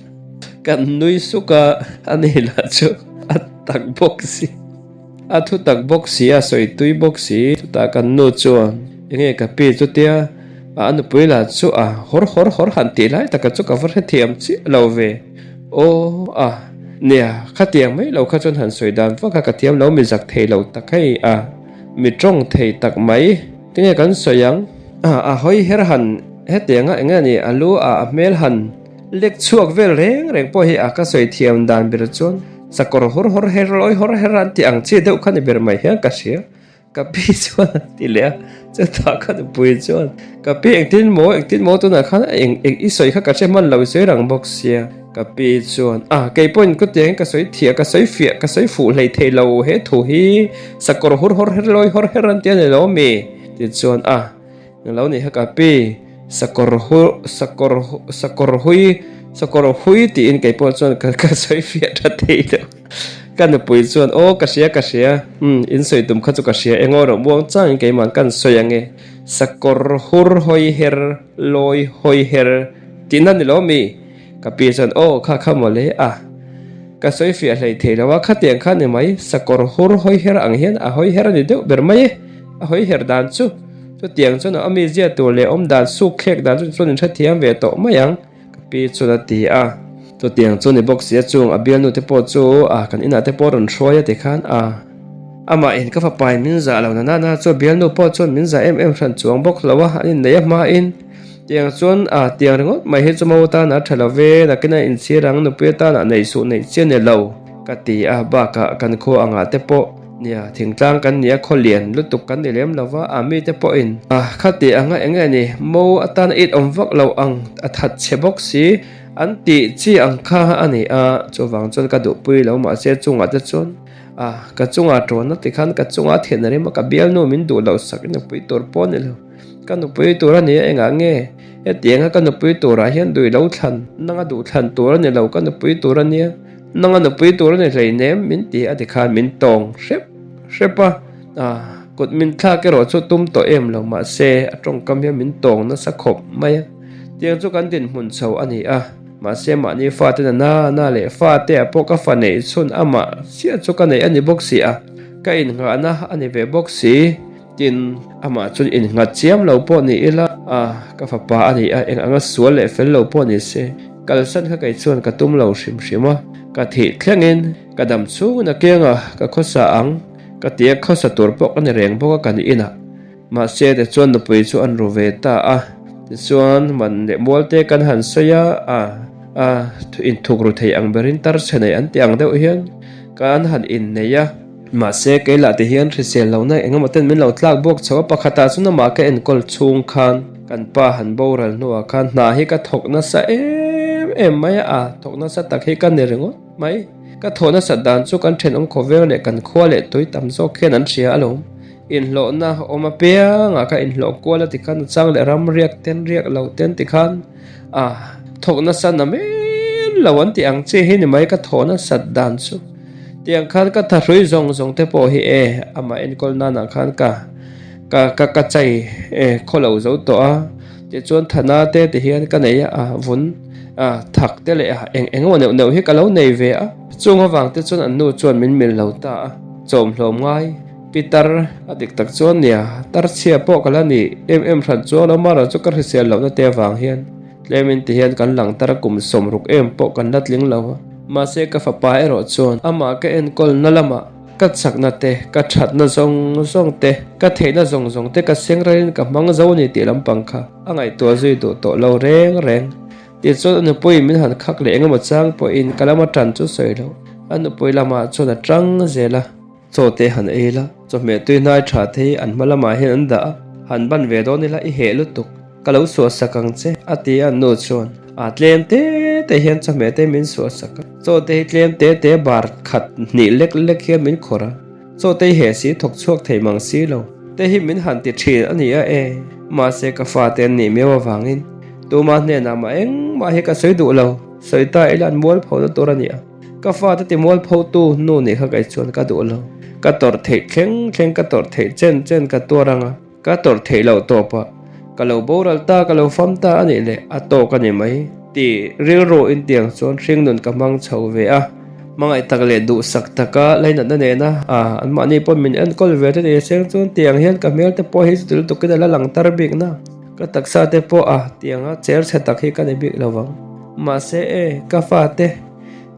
kan nui suk a, a ni lah chu a tak bawk si. A thu tak bawk si, a sawi tui bawk si. Chutah kan nu chuan, Enge ka pi chutia a nupui lah chu a hawr hawr hawr han tih lai taka chu ka va hrethiam chiah lo ve. Aw a, nia, khatiang mai lo kha chuan han sawi dan vak a, ka thiam lo mi zak thei lo tak hei a, mi tawng thei tak mai. Tinge kan sawi ang? A, a hawi her han hetianga enge ni a lu a a hmel han lek chhuak vel reng reng pawh hi a ka sawi thiam dan ber chuan Sakawr hawr hawr her lawi hawr her an tih ang chi deuh kha ni ber mai hian ka hria. Ka pi chuan a ti leh a, chutah ka nupui chuan ka pi engtin maw engtin maw tunah khan eng eng i sawi kha ka hre hman lo i sawi rang bawk sia. Ka pi chuan a kei pawhin ka tiangin ka sawi thiah ka sawi fiah ka sawi fuh hlei thei lo he thu hi sakawr hawr hawr her lawi hawr her an ti a ni lo mi? Tichuan a. Lo ni hek a pi, sakawr hu, sakawr sakawr hui, sakawr hui tiin kei pawh chuan ka ka sawi fiah tha thei lo. Ka nupui chuan aw ka hria ka hria, umm in sawi tum kha chu ka hria eng aw rawh muang changin keimah kan sawi ang e, sakawr hur hawi her, lawi hawi her tihna ni lo mi? Ka pi chuan aw kha kha mawle a, ka sawi fiah hlei thei lo a, khatiang kha ni mai, sakawr hur hawi her ang hian a hawi her a ni deuh ber mai e, a hawi her dan chu. Chutiang chuan a mizia tur leh awm dan suk thlek dan chu chuan in hrethiam ve tawh mai ang, ka pi chuan a ti a. Chutiang chu ni bawk si a chung a bialnu te pawh chu a kan inah te pawh rawn hruai a ti khan a. Amah in ka fapa in min zah lo na nana chu a bialnu pawh chuan min zah em em hran chuang bawk lo a, an inneih a hmain tiang chuan a tiang ringawt mai hi chu mo tan a tha lo ve, nakin a inchhir ang nupui atan a neih suh neih chian ni lo ka ti a, bakah kan khua angah te pawh Nia, thingtlang kan nia, khaw lian lutuk kan ni lem lo va, a mite pawhin a khati anga eng nge ni, mo atan a it awm vak lo ang, a that chhe bawk si, an tih chi ang kha a ni a, chuvang chuan ka duhpui lo, mahse chungah te chuan a ka chungah tawnna tikhan ka chunga thian a rem a, ka bialnu min duh loh sak i nupui tur pawh a ni lo, ka nupui tur a ni a, engah nge hetianga ka nupui turah hian duh i lo thlan, nanga duh thlan tur a ni lo, ka nupui tur a nia. Nang a nupui tur a ni hleinem min ti a tikhan min tawng hrep hrep a, kut min thlak erawh chu tum tawh em lo mahse a tawngkam hian min tawng nasa khawp mai a, tiang chu kan dinhmun chho a ni a, mahse mahni fate na na na leh fate ah pawh ka fa neih chhun amah chiah chu ka neih a ni bawk si a, ka innghahna a ni ve bawk si. Tin, amah chuan innghat chiam lo pawh ni ila, a, ka fapa a ni a, eng anga sual leh fel lo pawh ni se, kalsan kha kei chuan ka tum lo hrim hrim a, ka thih thlengin ka dam chhungin a kiangah ka khawsa ang, ka ti a, khawsa tur pawh ka ni reng bawk a kan inah. Mahse, tichuan nupui chu an ru ve ta a, tichuan man leh mual te kan han sawi a, a, a, inthuk ru thei ang berin tar chhe nei an ti ang deuh hian kan han innei a. Mahse, kei lah ti hian hrisel lohna eng emaw ten min lo tlak bawk chho a, pakhatah chuan amah ka enkawl chhung khan kan pa han boral hnuah khan hna hi ka thawk nasa em em mai a, thawk nasa tak hi ka ni ringawt mai. Ka thawh nasat dan chu kan thenawm khawveng leh kan khua leh tui tam zawk hian an hria alawm. Inhlawhna awm apiangah ka inhlawh kual a tikhan a chang leh ram riak ten riak lo ten tikhan a thawk nasa na men lo an tih ang chi hi ni mai ka thawh nasat dan chu. Tiang khan ka thahrui zawng zawng te pawh hi e amah enkawl nanah khan ka ka ka ka chai e khaw lo zo tawh a, tichuan thana te ti hian ka nei a vun a thak te leh a eng eng emaw neuh neuh hi ka lo nei ve a, chung avang te chuan an nu chuan min mil lo ta a, chawmhlawm ngai pitar a dik tak chuan nia tarchhia pawh ka la ni em em hran chuang lo marawh chu ka hrisel lohna te avang hian. Tlemin ti hian kan lang tar a kum sawmruk em pawh kan la tling lo a, mahse ka fapa erawh chuan amah ka enkawlna lamah ka chakna te, ka thatna zawng zawng te, ka theihna zawng zawng te ka seng ralin ka hmang zo a ni tih lampang kha a ngaihtuah zui duh tawh lo reng reng. Tichuan a nupuiin min han khak leh engemaw chang pawhin ka lama tan chu sawi loh, a nupui lamah chuan a tang zel a. Chaw te han ei la, chawhmeh tui hnai tha te hi an hma lamah hian an dah a, han ban ve dawn ila i heh lutuk, ka lo suah sak ang che, a ti a, nu chuan a tlem te te hian chawhmeh te min suah sak a, chaw te hi tlem te te bar khat hnih lek lek hian min khawrh a, chaw te hi heh si thawk chhuak thei mang si lo te hi min han ti thin a ni a e, mahse ka fate an nih miau avangin tuma hnenah mah engmah hi ka sawi duh lo, sawi ta ila an mualpho na tur a ni a. Ka fate ti mualphotu nu nih kha kei chuan ka duh lo. Ka tawrh theih thleng thleng, ka tawrh theih chen chen ka tuar ang a, ka tawrh theih loh tawp a, ka lo boral ta, ka lo fam ta a nih leh a tawk a ni mai tih rilru intiang chuan hringnun ka hmang chho ve a. Hmangaih tak leh duhsak taka lainatna nena a anmahni pawh min enkawl ve te ni seng chuan tiang hian ka hmel te pawh hi chuti lutukin a la lang tar bik na. Ka taksa te pawh a tianga cher chhe tak hi ka ni bik lo vang. Mahse e, ka fate,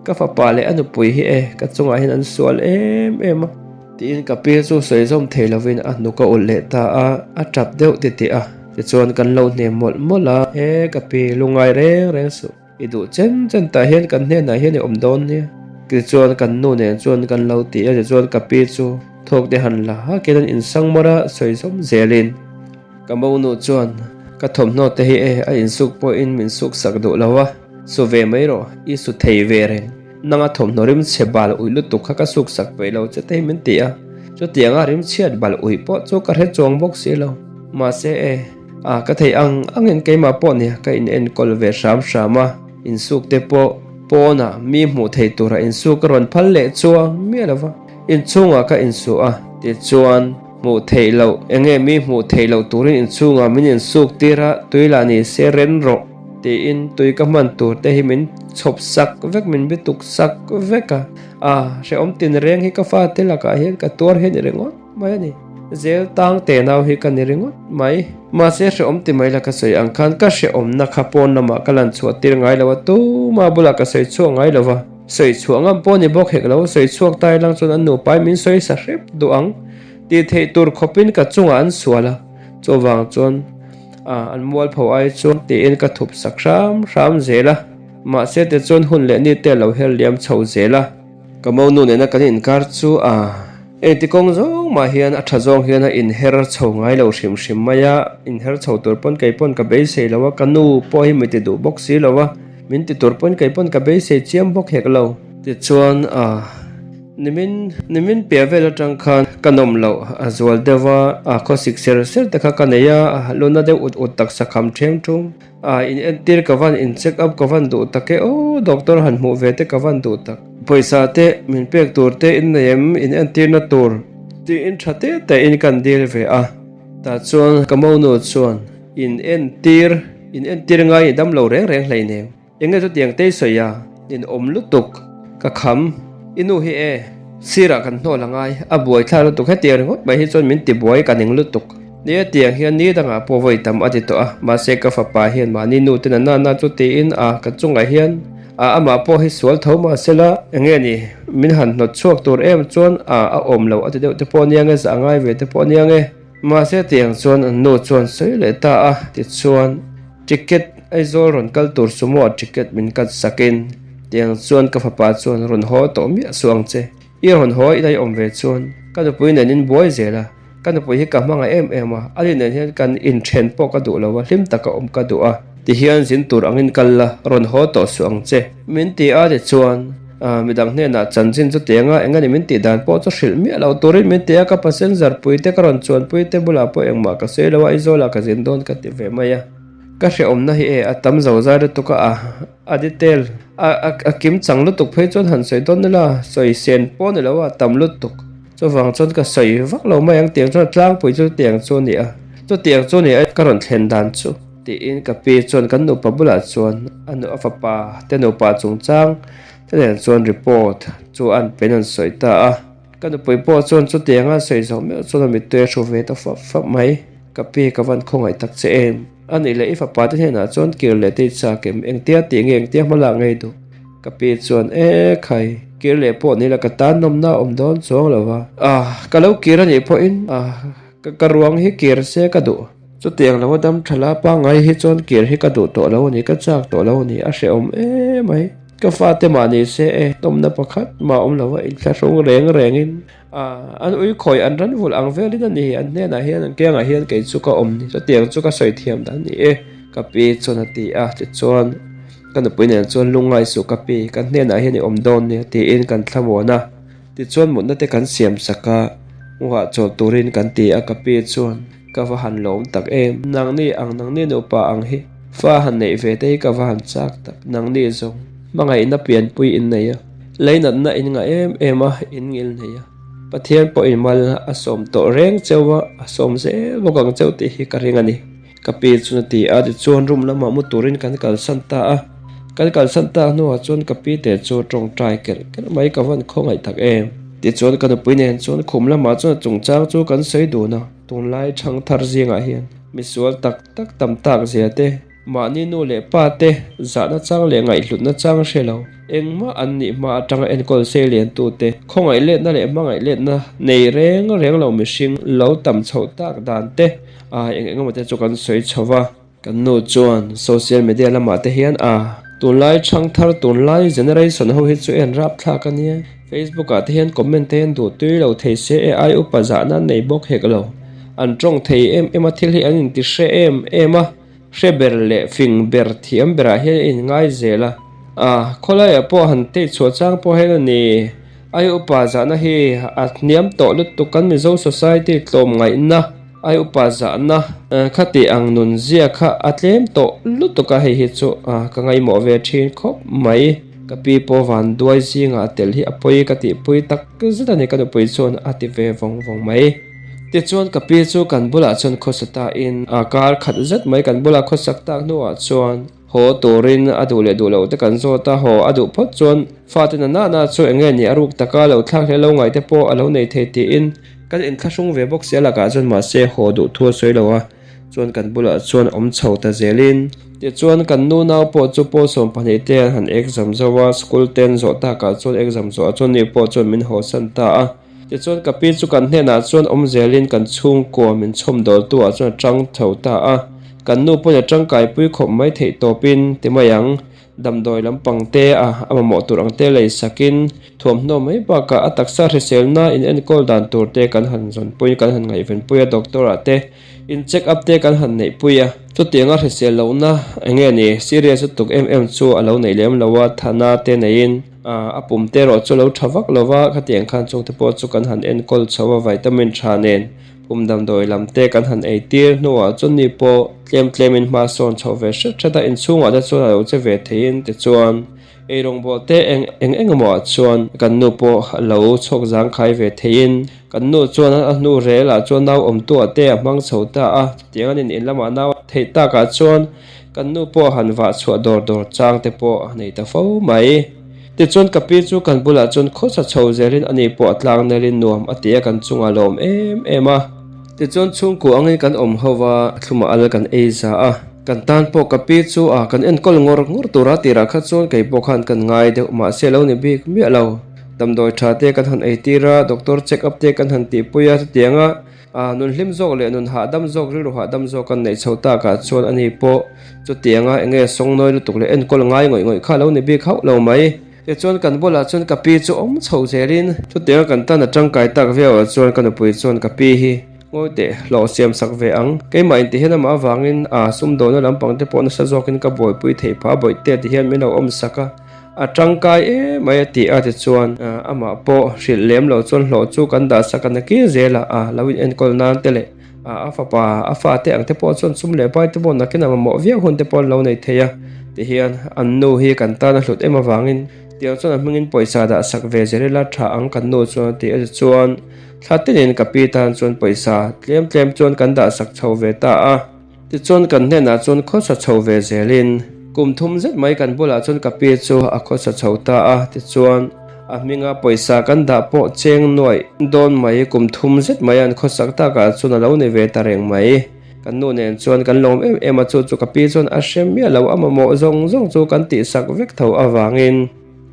ka fapa leh a nupui hi e, ka chungah hian an sual em em a. Tiin ka pi chu sawi zawm thei lovin a hnuk a ulh leh ta a, a tap deuh titih a. Tichuan kan lo hnem mawlh mawlh a, E ka pi, lungngai reng reng suh, i duh chen chen tah hian kan hnenah hian i awm dawn nia. Tichuan kan nu nen chuan kan lo ti a, tichuan ka pi chu thawk te han la hakin an insang mawrh a, sawi zawm zelin. Ka monu chuan, Ka thawmhnaw te hi e, a insuk pawhin min suk sak duh lo a, su ve mai rawh, i su thei ve reng. Nanga thawmhnaw rim chhe bal uih lutuk kha ka suk sak peih lo che te hi min ti a, chutianga rim chhiat bal uih pawh chu ka hre chuang bawk si lo. Mahse e, a ka theih ang angin keimah pawh nia ka in enkawl ve hram hram a, insuk te pawh pawnah mi hmuh thei tura insuk ka rawn phal leh chuang miah lo va, inchhungah ka insu a, tichuan. Hmuh theih loh, enge mi hmuh theih loh turin inchhungah min insuk tir a, tui lah ni se ren rawh tiin tui ka hman tur te hi min chhawp sak vek, min bituk sak vek a. A, hrehawm tin reng hi ka fate lakah hian ka tuar hi a ni ringawt mai a ni. Zel tang te nau hi ka ni ringawt mai. Mahse hrehawm ti mai la ka sawi ang khan ka hrehawmna kha pawn lamah ka lan chhuah tir ngai lo a, tuma bulah ka sawi chhuak ngai lo va. Sawi chhuah ngam pawh ni bawk hek lo, sawi chhuak ta ilang chuan an nupa in min sawi sa hrep duh ang tih theih tur khawpin ka chungah an sual a, chuvang chuan an mualpho ai chuan tiin ka thup sak hram hram zel a, mahse tichuan hun leh ni te a lo her liam chho zel a. Ka monu nena kan inkar chu a engti kawng zawng mah hian a tha zawng hian a inher chho ngai lo hrim hrim mai a, inher chho tur pawn kei pawn ka beisei lo a, ka nu pawh hi mi ti duh bawk si lo a. Min ti tur pawn kei pawn ka beisei chiam bawk hek lo. Tichuan a nimin nimin piah vel atang khan ka nawm loh a zual deuh a, a khawsik ser ser te kha ka nei a, luna deuh ut ut taksa kham ṭheng ṭhum a, in entir ka van in check up ka van duh tak e aw doctor han hmuh ve te ka van duh tak. Pawisa te min pek tur te in nei em in entirna tur tiin ṭha te te in kan dil ve a, tah chuan ka monu chuan. In entir, in entir ngai i dam lo reng reng hleinem. Enge chutiang tei sawi a, in awm lutuk. Ka kham, i nu hi e, sirah kan hnawl a ngai, a buai thlak lutuk hetiang ringawt mai hi chuan min ti buai ka ning lutuk. Ni a tiang hian ni dangah pawh vawi tam a ti tawh a, mahse ka fapa hian mahni nu ten a nana chu tiin a ka chungah hian a amah pawh hi sual tho mahsela enge ni min han hnawt chhuak tur em chuan a a awm lo a ti deuh te pawh ania nge zah ngai ve te pawh ania nge. Mahse tiang chuan an nu chuan sawi leh ta a, tichuan ticket Aizawl rawn kal tur sumo ah ticket min cut sakin tiang chuan ka fapa chuan rawn haw tawh miah suh ang che, i rawn haw ila i awm ve chuan ka nupui nen in buai zel a, ka nupui hi ka hmangaih em em a, ani nen hian kan inthen pawh ka duh lo a, hlim taka awm ka duh a, tihian zin tur angin kal la, rawn haw tawh suh ang che min ti a tichuan. Midang hnenah chanchin chu teng a, engani min tih dan pawh chu hrilh miah lo turin min ti a, ka passenger pui te ka rawn chuan pui te bulah pawh engmah ka sawi lo a, Aizawlah ka zin dawn ka ti ve mai a. Ka hrehawmna hi e, a tam zo zai lutuk a, a detail a a kim chang lutuk phei chuan han sawi dawn ila, sawi sen pawh ni lo a, a tam lutuk. Chuvang chuan ka sawi vak lo mai ang tiang chuan a tlangpui chu tiang chu a ni a, chutiang chu a ni a ka rawn thlen dan chu. Tiin ka pi chuan kan nupa bulah chuan a nu a fapa te nupa chungchang te nen chuan report chu an pen an sawi ta a. Ka nupui pawh chuan chutianga a sawi zawh meuh chuan a mittui a hru ve ta fap fap mai. Ka pi ka van khawngaih tak che em? A nih leh i fapa te hnenah chuan kir leh te i chak em? Engtia tih nge engtia hma lak ngei duh? Ka pi chuan e khai, kir leh pawh ni la ka tan nawmna a awm dawn chuang lo va. Ah, ka lo kir a nih pawhin ah ka ruang hi kir se ka duh. Chutiang lo a dam tha la pangngai hi chuan kir hi ka duh tawh lo a ni, ka chak tawh lo a ni, a hrehawm emai. Ka fate mah ni se e, hnawmna pakhat mah awm lo a inthlahrung reng rengin an ui khawi an ran vulh ang velin a ni, an hnenah hian an kiangah hian kei chu ka awm ni, chutiang chu ka sawi thiam dan a ni e, ka pi chuan a ti a, tichuan ka nupui nen chuan lungngai suh ka pi, kan hnenah hian i awm dawn nia tiin kan thlamuan a. Tichuan mutna te kan siam sak a, hmuhah chawl turin kan ti a, ka pi chuan ka va han lawm tak em, nangni ang nangni nupa ang hi fa han neih ve te hi ka va han chak tak, nangni zawng hmangaihna pianpui in nei a, leinatna in ngah em em a, in ngil nei a, Pathian pawhin mal a sawm tawh reng cheu a, a sawm zel bawk ang cheu tih hi ka ring a ni. Ka pi chuan a ti a, tichuan room lamah mu turin kan kalsan ta a. Kan kalsan tak hnuah chuan ka pi te chu tawngtai kelh kelh mai ka van khawngaih tak em. Tichuan ka nupui nen chuan khum lamah chuan a chungchang chu kan sawi dun a, tunlai thangthar zingah hian misual tak tak tam tak zia te, mahni nu leh pa te zahna chang leh ngaihhlutna chang hre lo, engmah an nih hma atanga enkawl sei lian tute khawngaih letna leh hmangaih letna nei reng reng lo mihring lo tam chhoh tak dan te, A eng eng emaw te chu kan sawi chho va, kan nu chuan social media lamah te hian a tunlai thangthar tunlai generation ho hi chu en rapthlak a nia, Facebook ah te hian comment te hian duh tui lo thei se e ai upa zahna an nei bawk hek lo, an tawng thei em em a thil hi an inti hre em em a. Hre ber leh fing ber thiam berah hian a inngai zel a. A, khawlaiah pawh han tei chhuah chang pawh hian a ni. Ai upa zahna hi a hniam tawh lutuk kan Mizo society tlawmngaihna ai upa zahna khati ang nun zia kha a tlem tawh lutuk a, hei hi chu ka ngaihmawh ve thin khawp mai. Ka pi pawh van duai zingah a tel hi a pawi ka tihpui tak zet a ni ka nupui chuan a ti ve vawng vawng mai. Tichuan ka pi chu kan bulah chuan khawsa ta in a kar khat zet mai kan bula khawsak tak hnuah chuan haw turin a duh leh duh loh te kan zawt a, haw a duh phawt chuan fate na nana chu eng nge ni a ruk taka lo thlak hle lo ngaih te pawh a lo nei thei tiin kan inthlahrung ve bawk sia lakah chuan mahse haw duh thu a sawi lo a chuan kan bulah chuan awm chho ta zelin tichuan kan nu nau pawh chu pawl 12 te an han exam zo a, school ten zawh takah chuan exam zawhah chuan ni pawh chuan min haw san ta a. Tichuan ka pi chu kan hnenah chuan awm zelin kan chhungkua min chhawm dawltu ah chuan a tang tho ta a, kan nu pawhin a tangkaipui khawp mai theih tawpin ti mai ang, damdawi lampang te a a mamawh tur ang te lei sakin thuamhnaw mai bakah a taksa hriselna in enkawl dan tur te kan han zawnpui kan han ngaihvenpui a doctor ah te in check up te kan han neihpui a. Chutianga hrisel lohna eng nge ni serious lutuk em em chu a lo neih lem lo a, thana te neiin. A pum te erawh chu a lo tha vak lo va, khatiang khan chungte pawh chu kan han enkawl chho a, vitamin tha nen pum damdawi lam te kan han ei tir hnuah chuan ni pawh tlem tlemin hma sawn chho ve hret hret a, inchhungah te chuan a lo che ve theiin tichuan eirawngbawl te eng eng eng emaw ah chuan kan nu pawh a lo chhawk zangkhai ve theiin kan nu chuan a hnu rel ah chuan nau awmtuah te a hmang chho ta a, chutiang an in in lamah nau theih takah chuan Kan nu pawh han vah chhuah dawr dawr chang te pawh a nei ta fo mai. Tichuan ka pi chu kan bulah chuan khawsa chho zelin ani pawh a tlang nelin nuam a ti a kan chungah lawm em em a. Tichuan chhungkua angin kan awm ho va, a thlumah al kan ei za a. Kan tan pawh ka pi chu a kan enkawl ngawr ngawr tura tirah kha chuan kei pawh khan kan ngai deuh mahse lo ni bik miah lo. Damdawi tha te kan han ei tir a, doctor check up te kan han tihpui a chutiang a. A nun hlim zawk leh nun hahdam zawk, rilru hahdam zawk an neih chho takah chuan ani pawh chutianga eng nge sawngnawi lutuk leh enkawl ngai ngawih ngawih kha lo ni bik hauh lo mai. Tichuan kan bulah chuan ka pi chu awm chho zelin chutianga kan tan a tangkai tak viauah chuan ka nupui chuan ka pi hi ngawi teh hlawh siam sak ve ang. Keimah inti hian amah avangin a sumdawhna lampang te pawh nasa zawkin ka buaipui theih phah bawih te ti hian min lo awm sak a. A tangkai em mai a ti a tichuan amah pawh hrilh lem lo chuan hlawh chu kan dah sak a nakin zel a, a lo in enkawl nan te leh a fapa a fate ang te pawh chuan sum leh pai te pawh nakin a mamawh viau hun te pawh an lo nei thei a tihian an nu hi kan tan a hlut em avangin tiang chuan a hmingin pawisa dah sak ve zel ila tha ang kan nu chuan a ti a tichuan thla tinin ka pi tan chuan pawisa tlem tlem chuan kan dah sak chho ve ta a. Tichuan kan hnenah chuan khawsa chho ve zelin kum thum zet mai kan bulah chuan ka pi chu a khawsa chho ta a, tichuan a hminga pawisa kan dah pawh cheng nuaih dawn mai kum thum zet mai an khawsak takah chuan a lo ni ve ta reng mai. Kan nu nen chuan kan lawm em em a, chu chu ka pi chuan a hre miah lo, a mamawh zawng zawng chu kan tihsak vek tho avangin.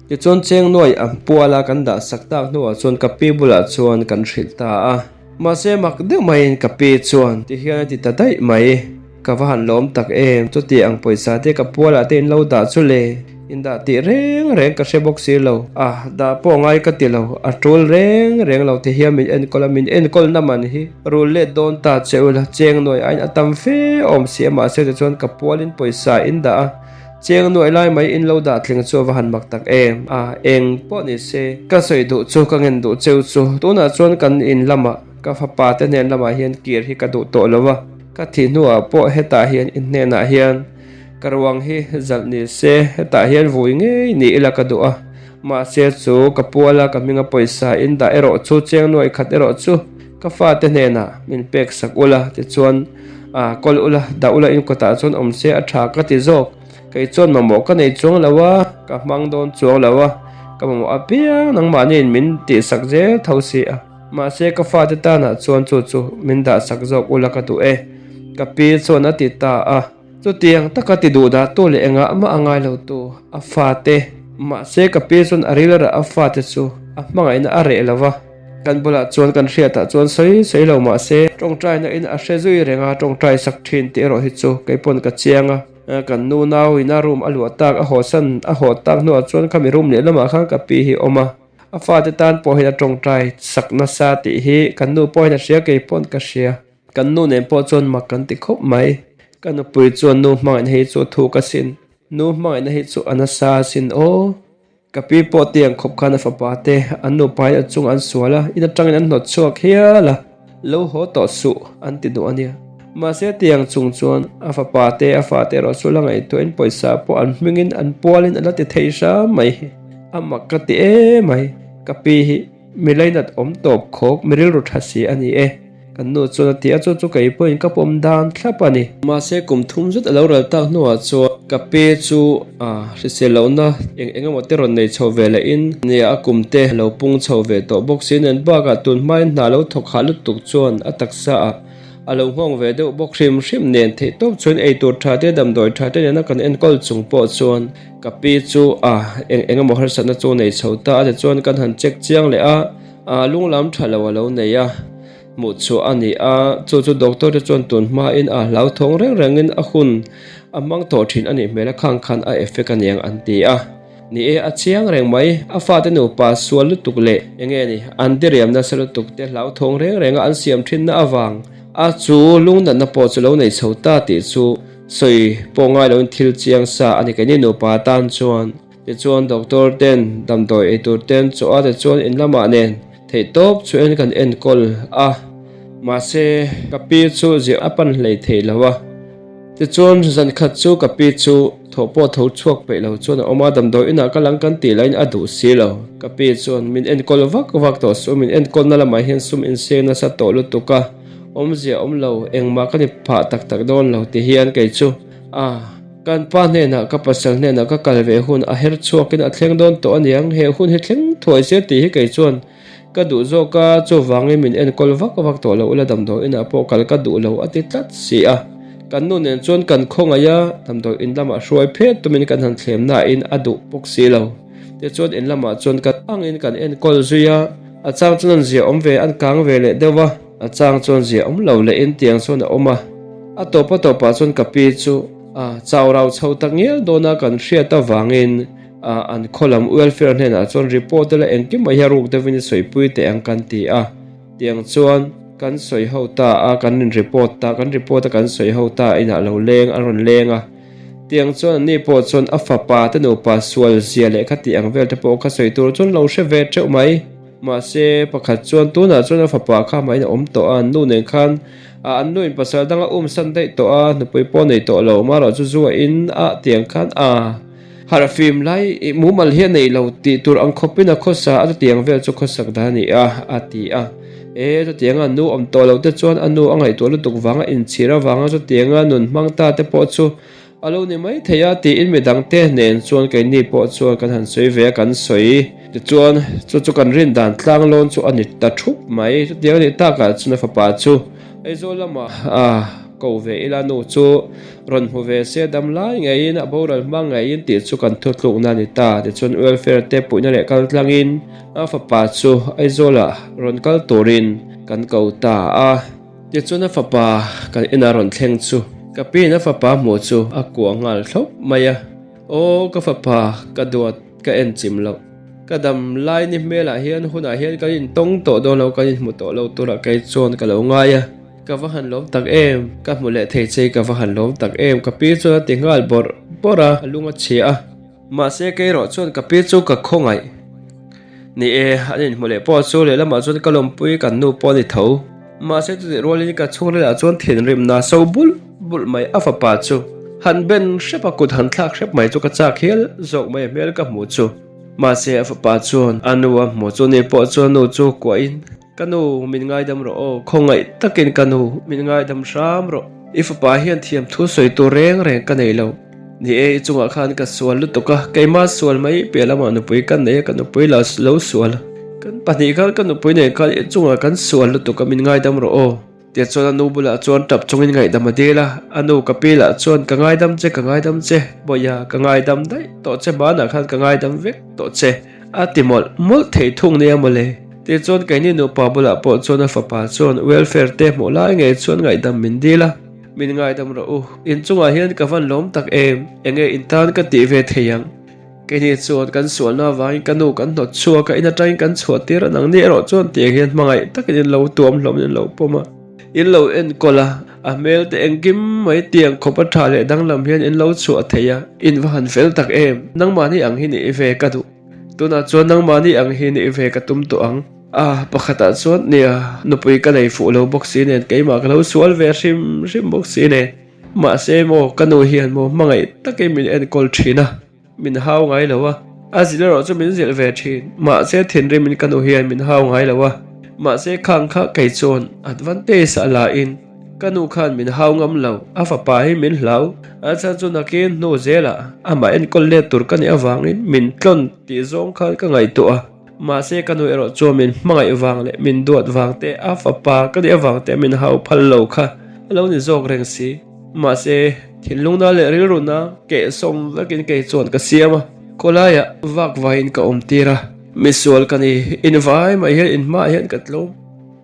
Tichuan cheng nuaih a puala kan dah sak tak hnuah chuan ka pi bulah chuan kan hrilh ta a. Mahse mak deuh maiin ka pi chuan ti hian a ti ta daih mai. Ka va han lawm tak em, chuti ang pawisa te ka pualah te in lo dah chu le, in dah tih reng reng ka hre bawk si lo. A, dah pawh ngai ka ti lo, a tul reng reng lo ti hian min enkawl a, min enkawl na man hi rul let dawn ta che ula, cheng nuai aiin a tam fe awm si a, mahse tichuan ka pualin pawisa in dah a, cheng nuai lai mai in lo dah tling chu a va han mak tak em. A, eng pawh ni se, ka sawi duh chu ka ngen duh cheu chu, tunah chuan kan in lamah ka fapa te hnen lamah hian kir hi ka duh tawh lo a. Ka thih hnuah pawh hetah hian i hnenah hian ka ruang hi zalh ni se, hetah hian vui ngei ni ila ka duh a. Mahse chu ka puala ka hminga pawisa in dah erawh chu cheng nuai khat erawh chu ka fate hnenah min pek sak ula tichuan a kawl ula dah ula in kawtah chuan awm se a tha ka ti zawk. Kei chuan mamawh ka nei chuang lo a, ka hmang dawn chuang lo a, ka mamawh apiang nangmahniin min tihsak zel tho si a. Mahse ka fate tanah chuan chu chu min dah sak zawk ula ka duh e, ka pi chuan a ti ta a. Chutiang taka ti duh dah tu leh engah mah a ngai lo tu a fate. Mahse ka pi chuan a ril rah a fate chu a hmangaihna a reh lo va, kan bulah chuan kan hriatah chuan sawi sawi lo mahse tawngtaina in a hre zui reng a, tawngtai sak thin tih erawh hi chu kei pawn ka chiang a. Kan nu nau in a room a luah tak a hawhsan a haw tak hnuah chuan khami room lehlamah khan ka pi hi a awm a. A fate tan pawh hian a tawngtai sak nasa tih hi kan nu pawhin a hria kei pawn ka hria. Kan nu nen pawh chuan mak kan ti khawp mai. Ka nupui chuan nu hmangaihna hi chu a thuk asin. Nu hmangaihna hi chu a nasa asin aw. Ka pi pawh tiang khawp khan a fapa te an nupa hi a chung an sual a, in atangin an hnawt chhuak hial a. Lo haw tawh suh an ti duh a nia. Mahse tiang chung chuan a fapa te a fate erawh chu la ngaihtuahin pawisa pawh an hmingin an pualin a la ti thei hram mai hi. A mak ka ti em mai. Ka pi hi mi lainat awm tawp khawk mi rilru tha si a ni e. Kan nu chuan a ti a, chu chu kei pawhin ka pawm dan thlap a ni. Mahse kum thum zet a lo ral tak hnuah chuan ka pi chu a hrisel lohna eng eng emaw te rawn nei chho ve leh in nia a kum te a lo pung chho ve tawh bawk si nen bakah tun hmain hna lo thawk hah lutuk chuan a taksa ah A lo nghawng ve deuh bawk hrim hrim nen theih tawp chuan eitur tha te damdawi tha te nena kan enkawl chung pawh chuan ka pi chu a eng eng emaw harsatna chu nei chho ta a tichuan kan han check chiang leh a, a lunglam tha lo a lo nei a hmuh chhuah a ni a, chu chu doctor te chuan tun hmain a hlauthawng reng rengin a hun a hmang tawh thin a nih hmel a khang khan a effect a niang an ti a. Ni e, a chiang reng mai. A fate nupa sual lutuk leh eng nge ni, an diriam nasa lutuk te hlauthawng reng renga an siam thinna avang a chu lungnatna pawh chu lo nei chho ta tih chu sawi pawh ngai loin thil chiang sa a ni keini nupa tan chuan. Tichuan doctor ten damdawi ei tur ten chaw a tichuan in lamah nen theihtawp chu en kan enkawl a, mahse ka pi chu ziah a pan hlei thei lo a. Tichuan, zan khat chu ka pi chu thaw pawh tho chhuak peih lo chuan a awm a, damdawi inah ka lang kan tih laiin a duh si lo. Ka pi chuan, Min enkawl vak vak tawh suh, min enkawlna lamah hian sum inseng nasa tawh lutuk a, awmzia awm lo, engmah ka ni phah tak tak dawn lo ti hian kei chu a kan pa hnenah ka pasal hnenah ka kal ve hun a her chhuakin a thleng dawn tawh aniang, he hun hi thleng thuai se tih hi kei chuan Ka duh zawk a, chuvangin min enkawl vak vak tawh lo ula damdawi inah pawh kal ka duh lo a ti tlat si a. Kan nu nen chuan kan khawngaih a, damdawi in lamah hruai phet tumin kan han thlem nain a duh bawk si lo. Tichuan in lamah chuan kan angin kan enkawl zui a, a chang chuan an zia awm ve an kang ve leh deuh a, a chang chuan zia awm lo leh in tiang chuan a awm a. A tawp a tawpah chuan ka pi chu a chau rau chho tak ngial dawn a kan hriat avangin, An khaw lam welfare hnenah chuan report ila engkim mai hi a ruk deuhin i sawipui teh ang kan ti a, tiang chuan kan sawi ho ta a, kan in report ta, kan report a kan sawi ho ta inah lo leng an rawn leng a, tiang chuan anni pawh chuan a fapa te nupa sual zia leh kha tih ang vel te pawh kha sawi tur chuan lo hre ve teuh mai. Mahse pakhat chuan tunah chuan a fapa kha mahin a awm tawh a, an nu nen khan an nu in pasal danga umsan daih tawh a, nupui pawh nei tawh lo, marawh chu zu a in a tiang khan a. Harh fim lai i mumal hi a nei lo tih tur ang khawpin a khawsa a, chutiang vel chu khawsak dan a ni a, a ti a. E, chutianga nu awm tawh lo te chuan a nu a ngaihtuah lutuk vanga inchhir avanga chutianga nun hmang ta te pawh chu a lo ni mai thei a tiin midang te nen chuan keini pawh chuan kan han sawi ve a, kan sawi. Tichuan, chu chu kan rin dan tlang lawn chu a ni ta thup mai. Chutiang a nih takah chuan a fapa chu Aizawl lamah a ko ve ila nu chu rawn hmu ve se dam lai ngeiin a boral hma ngeiin tih chu kan thutlukna a ni ta. Tichuan welfare te puihna leh kal tlangin a fapa chu Aizawlah rawn kal turin. kan ko ta a. Tichuan a fapa kan ina rawn thleng chu ka piin a fapa hmuh chu a kuah nghal thlawp mai a. Aw ka fapa, ka duat ka en chim loh. Ka dam lai ni hmelah hian hunah hian kan intawng tawh dawn lo, kan inhmu tawh lo turah kei chuan ka lo ngai a. Ka va han lawm tak em? Ka hmu leh thei che ka va han lawm tak em? Ka pi chuan a ti nghal bawrh bawrh a, a lung a chhia a. Mahse kei erawh chuan ka pi chu ka khawngaih. Ni e, an inhmu leh pawh chu lehlamah chuan ka lawmpui kan nu pawh a ni tho. Mahse chutih rualin ka chhungril-ah chuan thinrimna so bulh bulh mai a fapa chu han ben hrep a, kut han thlak hrep mai chu ka chak hial zawk mai a hmel ka hmuh chu. Mahse a fapa chuan a nu a hmuh chu ni pawh chuan nu chu kuahin. Ka nu, min ngaidam rawh aw, khawngaih takin ka nu, min ngaidam hram rawh. I fapa hian thiam thu sawi tur reng reng ka nei lo. Ni e, i chungah khan ka sual lutuk a, keimah sual mai piah lamah nupui ka nei a, ka nupui la lo sual a. Kan pahnih khan ka nupui nen khan i chungah kan sual lutuk a, min ngaidam rawh aw. Tichuan a nu bulah chuan tap chungin ngaihdam a dil a, a nu ka pi lah chuan ka ngaidam che, ka ngaidam che, Bawiha ka ngaidam daih tawh che, hmanah khan ka ngaidam vek tawh che, a ti mawlh mawlh thei thung nia mawle. Tichuan keini nupa bulah pawh chuan a fapa chuan welfare te hmuh lai ngei chuan ngaihdam min dil a, min ngaidam rawh u, inchungah hian ka van lawm tak em, enge in tan ka tih ve thei ang. Keini chuan kan sualna avangin ka nu kan hnawt chhuak a, in atangin kan chhuah tir a, nangni erawh chuan tiang hian hmangaih takin in lo tuam hlawm in lo pawm a, in lo enkawl a, a hmel te engkim mai tiang khawp a tha leh danglam hian in lo chhuah thei a, in va han fel tak em, nangmahni ang hi nih ve ka duh, tunah chuan nangmahni ang hi nih ve ka tum tawh ang. A, pakhatah chuan nia, nupui ka nei fuh lo bawk si nen, keimah ka lo sual ve hrim hrim bawk si nen, mahse maw ka nu hian maw hmangaih takin min enkawl thin a. Min hau ngai lo a, a zilh erawh chu min zilh ve thin. Mahse thinrimin ka nu hian min hau ngai lo a, mahse khang kha kei chuan advantage a la in ka nu khan min hau ngam lo, a fapa hi min hlau. A chhan chu nakin hnu zelah amah enkawl let tur ka nih avangin min tlawn tih zawng khan ka ngaihtuah a, mahse ka nu erawh chuan min hmangaih vang leh min duat vang te, a fapa ka nih avang te min hau phal lo kha a lo ni zawk reng si. Mahse, thinlungna leh rilruna kehsawm vekin kei chuan ka siam a, khawlaiah vak vaiin ka awm tir a, misual ka ni, invai mai hian inhmaah hian ka tlawm,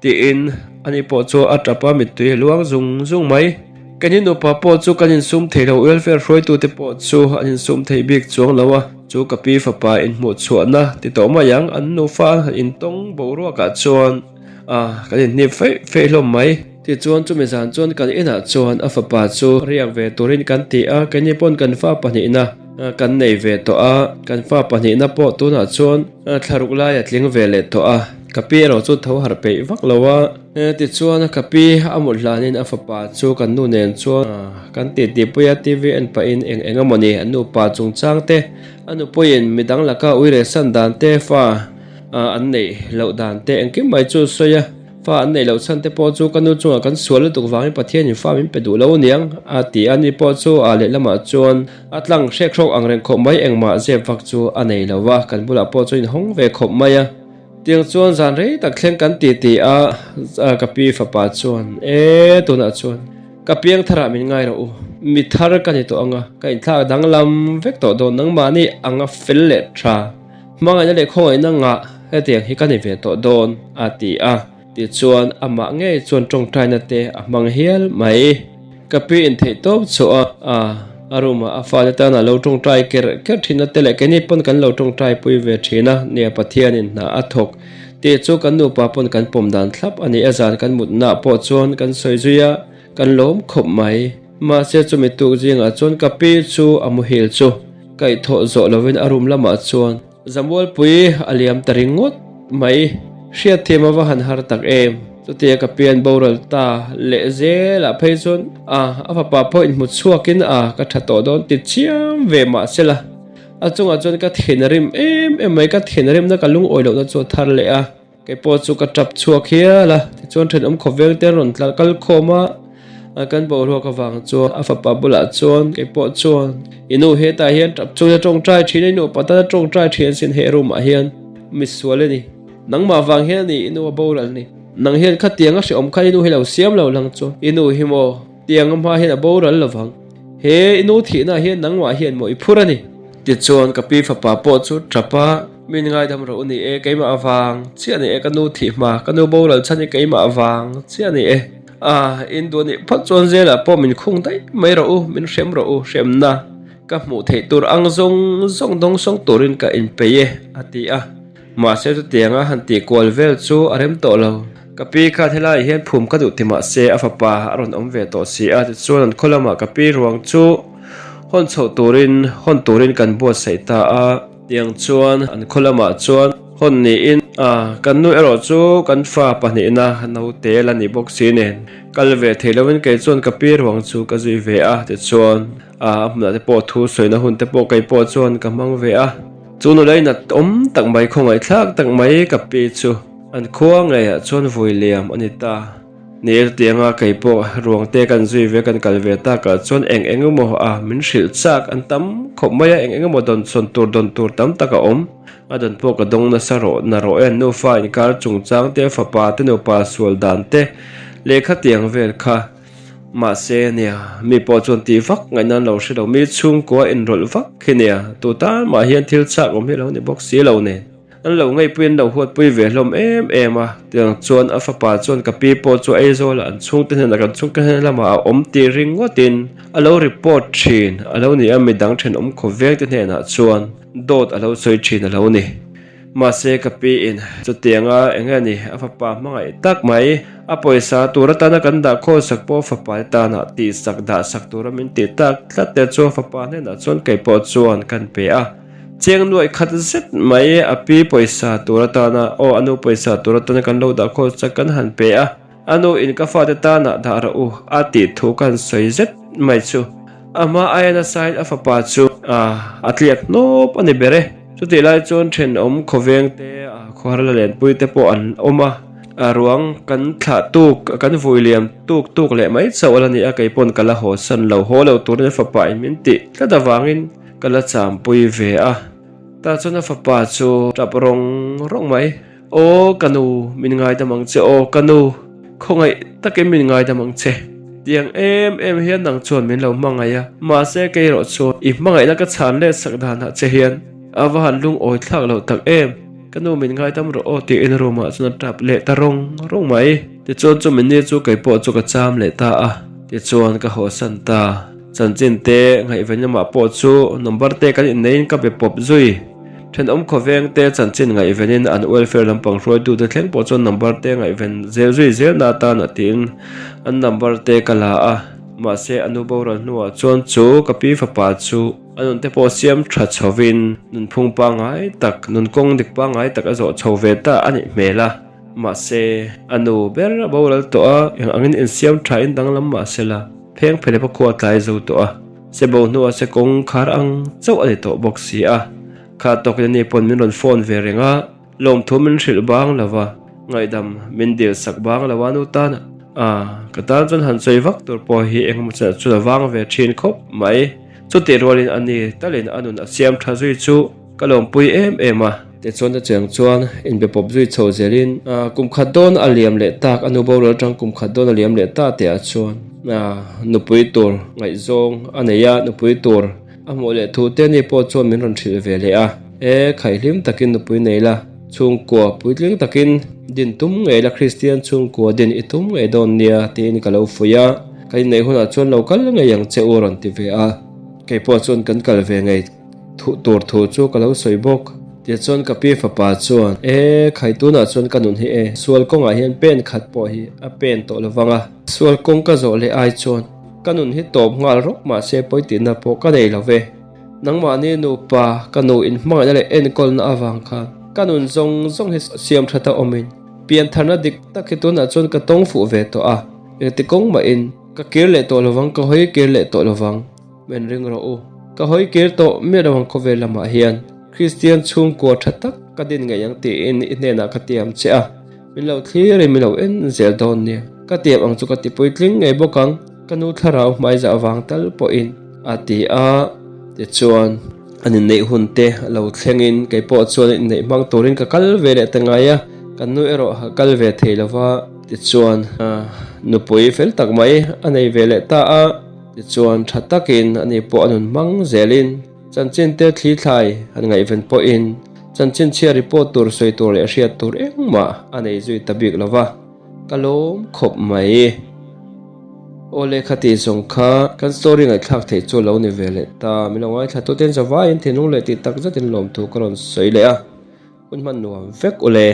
tiin ani pawh chu a tap a, mittui a luang zung zung mai. Keini nupa pawh chu kan insum thei lo, welfare hruaitute pawh chu an insum thei bik chuang lo a, chu ka pi fapa inhmuhchhuahna ti tawh mai ang, an nufa an han intawng boruakah chuan. A, kan inhnip feih feih hlawm mai. Tichuan chumi zan chuan kan inah chuan a fapa chu riak ve turin kan ti a, keini pawn kan fa pahnihna kan nei ve tawh a, kan fa pahnihna pawh tunah chuan thlaruk lai a tling ve leh tawh a, ka pi erawh chu tho harh peih vak lo a. Tichuan ka pi a mut hlanin a fapa chu kan nu nen chuan kan titipui a, TV en pahin eng eng emawni an nupa chungchang te, a nupuiin midang laka uiresan dan te fa an neih loh dan te engkim mai chu sawi a, fa an neih loh chhan te pawh chu ka nu chungah kan sual lutuk vangin Pathianin fa min pe duh lo aniang a ti a, ni pawh chu a lehlamah chuan a tlang hrek hrawk ang reng khawp mai engmah zep vak chu a nei lo va, kan bulah pawh chu inhawng ve khawp mai a, tiang chuan zan rei tak thleng kan ti ti a, ka pi fapa chuan e tunah chuan ka piang tharah min ngai rawh u, mi thar ka ni tawh ang a, ka inthlak danglam vek tawh dawn nangmahni anga fel leh tha. Hmangaihna leh khawngaihna ngah hetiang hi ka ni ve tawh dawn, a ti a. Tichuan, amah ngei chuan tawngtaina te a hmang hial mai. Ka pi intheih tawp chhuah a, a room ah a fate tan a lo tawngtai kerh kerh thin a te leh keini pawn kan lo tawngtai pui ve thin a, nia Pathianin hna a thawk tih chu kan nupa pawn kan pawm dan thlap a ni. A zan kan mutnaah pawh chuan kan sawi zui a, kan lawm khawp mai. Mahse chumi tuk zingah chuan ka pi chu a muhil chu. Kaihthawh zawh lovin a room lamah chuan Zamualpui a liam ta ringawt mai. Hriatthiam a va han har tak em? Chutia ka pian boral ta leh zelah phei chuan a a fapa pawh inhmu chhuakin a ka tha tawh dawn ti chiam ve mah sela a chungah chuan ka thin a rim em em mai, ka thin a rimna ka lungawi lohna chu a thar leh a. Kei pawh chu ka tap chhuak hial a, tichuan thenawm khawvel te rawn tla kal khawm a, kan boruak avang chuan a fapa bulah chuan kei pawh chuan i nu hetah hian tap chungin a tawngtai thin a, i nu pa tan a tawngtai thin asin he room ah hian misual a ni, nangmah vang hian a ni i nu a boral ni, nang hian khatiang a hrehawm khan i nu hi lo siam lo lang chuan i nu hi maw tiang a hma hian a boral lovang, he i nu thihna ah hian nangmah hian maw i phur a ni. Tichuan ka pi fapa pawh chu tap a. Min ngaidam rawh u ni e, keimah avang chiah ni e, ka nu thih hma, ka nu boral chhan hi keimah avang chiah ni e. A, in duh anih phawt chuan zelah pawh min khung daih mai rawh u, min hrem rawh u, hremna ka hmuh theih tur ang zawng zawng dawngsawng turin ka inpeih e, a ti a. Mahse chutianga han tih kual vel chu a rem tawh lo. Ka pi khan helaiah hian phum ka duh ti mahse a fapa a rawn awm ve tawh si a, tichuan an khaw lamah ka pi ruang chu hawn chhoh turin hawn turin kan buatsaih ta a. Tiang chuan an khaw lamah chuan hawn niin a, kan nu erawh chu kan fa pahnihna naute la ni bawk si nen kal ve thei lovin kei chuan ka pi ruang chu ka zui ve a, tichuan a hmunah te pawh thu sawina hun te pawh kei pawh chuan ka hmang ve a. Chu nula in a awm tak mai khawngaihthlak tak mai ka pi chu an khua ngeiah chuan vui liam a ni ta. Ni e chutianga kei pawh ruang te kan zui ve kan kal ve takah chuan eng eng emaw a min hrilh chak an tam khawp mai a, eng eng emaw dawn sawn tur dawn tur tam tak a awm. A dawn pawh ka dawng nasa rawh na rawh e, nufa inkar chungchang te, fapa te nupa sual dan te lehkha tiang vel kha. Mahse nia, mi pawh chuan tih vak ngaihna an lo hre lo, mi chhungkua inrawlh vak khi nia, tu tan mah hian thil chak awm hi a lo ni bawk si lo nen. An lo ngaihpui an lo huatpui ve hlawm em em a, tiang chuan a fapa chuan ka pi pawh chu Aizawla an chhungte hnenah kan chhungte hnen lamah a awm tih ringawtin a lo report thin a lo ni a, midang thenawm khawvengte hnenah chuan dawt a lo sawi thin a lo ni. Mahse ka piin chutianga eng nge ni a fapa hmangaih tak mai, a pawisa tur atana kan dah khawlsak pawh fapa te tana tihsak dahsak tura min tih tak tlat te chu a fapa hnenah chuan kei pawh chuan kan pe a. Cheng nuaih khat zet mai a pi pawisa tur atana aw a nu pawisa tur atana kan lo dah khawlsak kan han pe a. A nu in ka fate tanah dah rawh u a tih thu ka han sawi zet mai chu a hma aia nasain a fapa chu a tliak hnawp a ni ber e. Chutih lai chuan thenawm khawveng te khawhar la lenpui te pawh an awm a, a ruang kan thlah tuk kan vui liam tuk tuk leh mai chauh a la ni a, kei pawn ka la haw san lo haw lo turin a fapa in min tih tlat avangin ka la champui ve a. Tah chuan a fapa chu tap rawng rawng mai. Aw ka nu, min ngaidam ang che aw ka nu, khawngaih takin min ngaidam ang che. Tiang em em hian nang chuan min lo hmangaih a, mahse kei erawh chuan i hmangaihna ka chhan let sak danah che hian a va han lungawi thlak loh tak em. Ka nu min ngaidam rawh aw tiin room ah chuan a tap leh ta rawng rawng mai. Tichuan chu minni chu kei pawh chu ka cham leh ta a, tichuan ka hawsan ta. Chanchin te ngaihven lamah pawh chu number te kan inneiin ka be pawp zui. Thenawm khawveng te chanchin ngaihvenin an welfare lampang hruaitute thleng pawh chuan number te ngaihven zel zui zel na atan a tiin an number te ka la a, mahse a nu boral hnuah chuan chu ka pi fapa chu a nun te pawh siam tha chhovin nunphung pangngai tak, nun kawng dik pangngai tak a zawh chho ve ta a nih hmel a, mahse a nu ber a boral tawh a, eng angin insiam tha in danglam mahsela pheng phelep a khua tlai zo tawh a. Se bo hnuah se kawng khar ang chauh a ni tawh bawk si a, kha tawkin ani pawn min rawn phone ve reng a, lawmthu min hrilh bang lo va, ngaihdam min dil sak bang lo a nu tan a, ka tan chuan han sawi vak tur pawh hi engemaw chenah chuan a vang ve thin khawp mai. Chutih rualin ani talin a nun a siam tha zui chu ka lawmpui em em a. Tichuan a cheng chuan inbe pawp zui chho zelin kum khat dawn a liam leh tak, a nu boral atang kum khat dawn a liam leh ta tih ah chuan nupui tur ngaihzawng a nei a, nupui tur a hmuh leh thu te ni pawh chuan min rawn hrilh ve leh a, e khaihlim takin nupui nei la, chhungkua puitling takin din tum ngei la, Kristian chhungkua din i tum ngei dawn nia tiin ka lo fuih a, ka inneih hunah chuan lo kal ngei ang che u a rawn ti ve a, kei pawh chuan kan kal ve ngei. Thuh tur thu chu ka lo sawi bawk. Tichuan ka pi fapa chuan, E, khai tunah chuan ka nun hi e, sual kawngah hian pen khat pawh hi a pen tawh lo vang a. Sual kawng ka zawh leh ai chuan ka nun hi tawp nghal rawk mahse pawitihna pawh ka nei lo ve. Nangmahni nupa ka nu inhmangaihna leh enkawlna avang khan ka nun zawng zawng hi siam that a awmin piantharna dik tak hi tunah chuan ka tawng fuh ve tawh a, engti kawng mahin ka kir leh tawh lo vang, ka hawi kir leh tawh lo vang. Men ring rawh u. Ka hawi kir tawh miah lo ang khawvel lamah hian Kristian chhungkua tha tak ka din ngei ang tiin i hnenah ka tiam che a, min lo thlir in min lo en zel dawn nia. Ka tiam ang chu ka ti puitling ngei bawk ang, ka nu thlarau hmaizah vang tal pawhin a ti a. Tichuan, an inneih hun te lo thlengin kei pawh chuan inneih hmang turin ka kal ve leh ta ngai a, kan nu erawh a kal ve thei lo va. Tichuan, nupui fel tak mai a nei ve leh ta a. Tichuan, tha takin ani pawh a nun hmang zelin chanchin te thli thlai han ngaihven pawhin Chanchin chhia report tur sawi tur leh hriat tur engmah a nei zui ta bik lo va, ka lawm khawp mai. Aw lehkha tih zawng kha kan story ngaihthlak theih chu a lo ni ve leh ta. Min lo ngaithla tuten zavaiin thinlung leh tih tak zetin lawmthu ka rawn sawi leh a, hun hman nuam vek u le.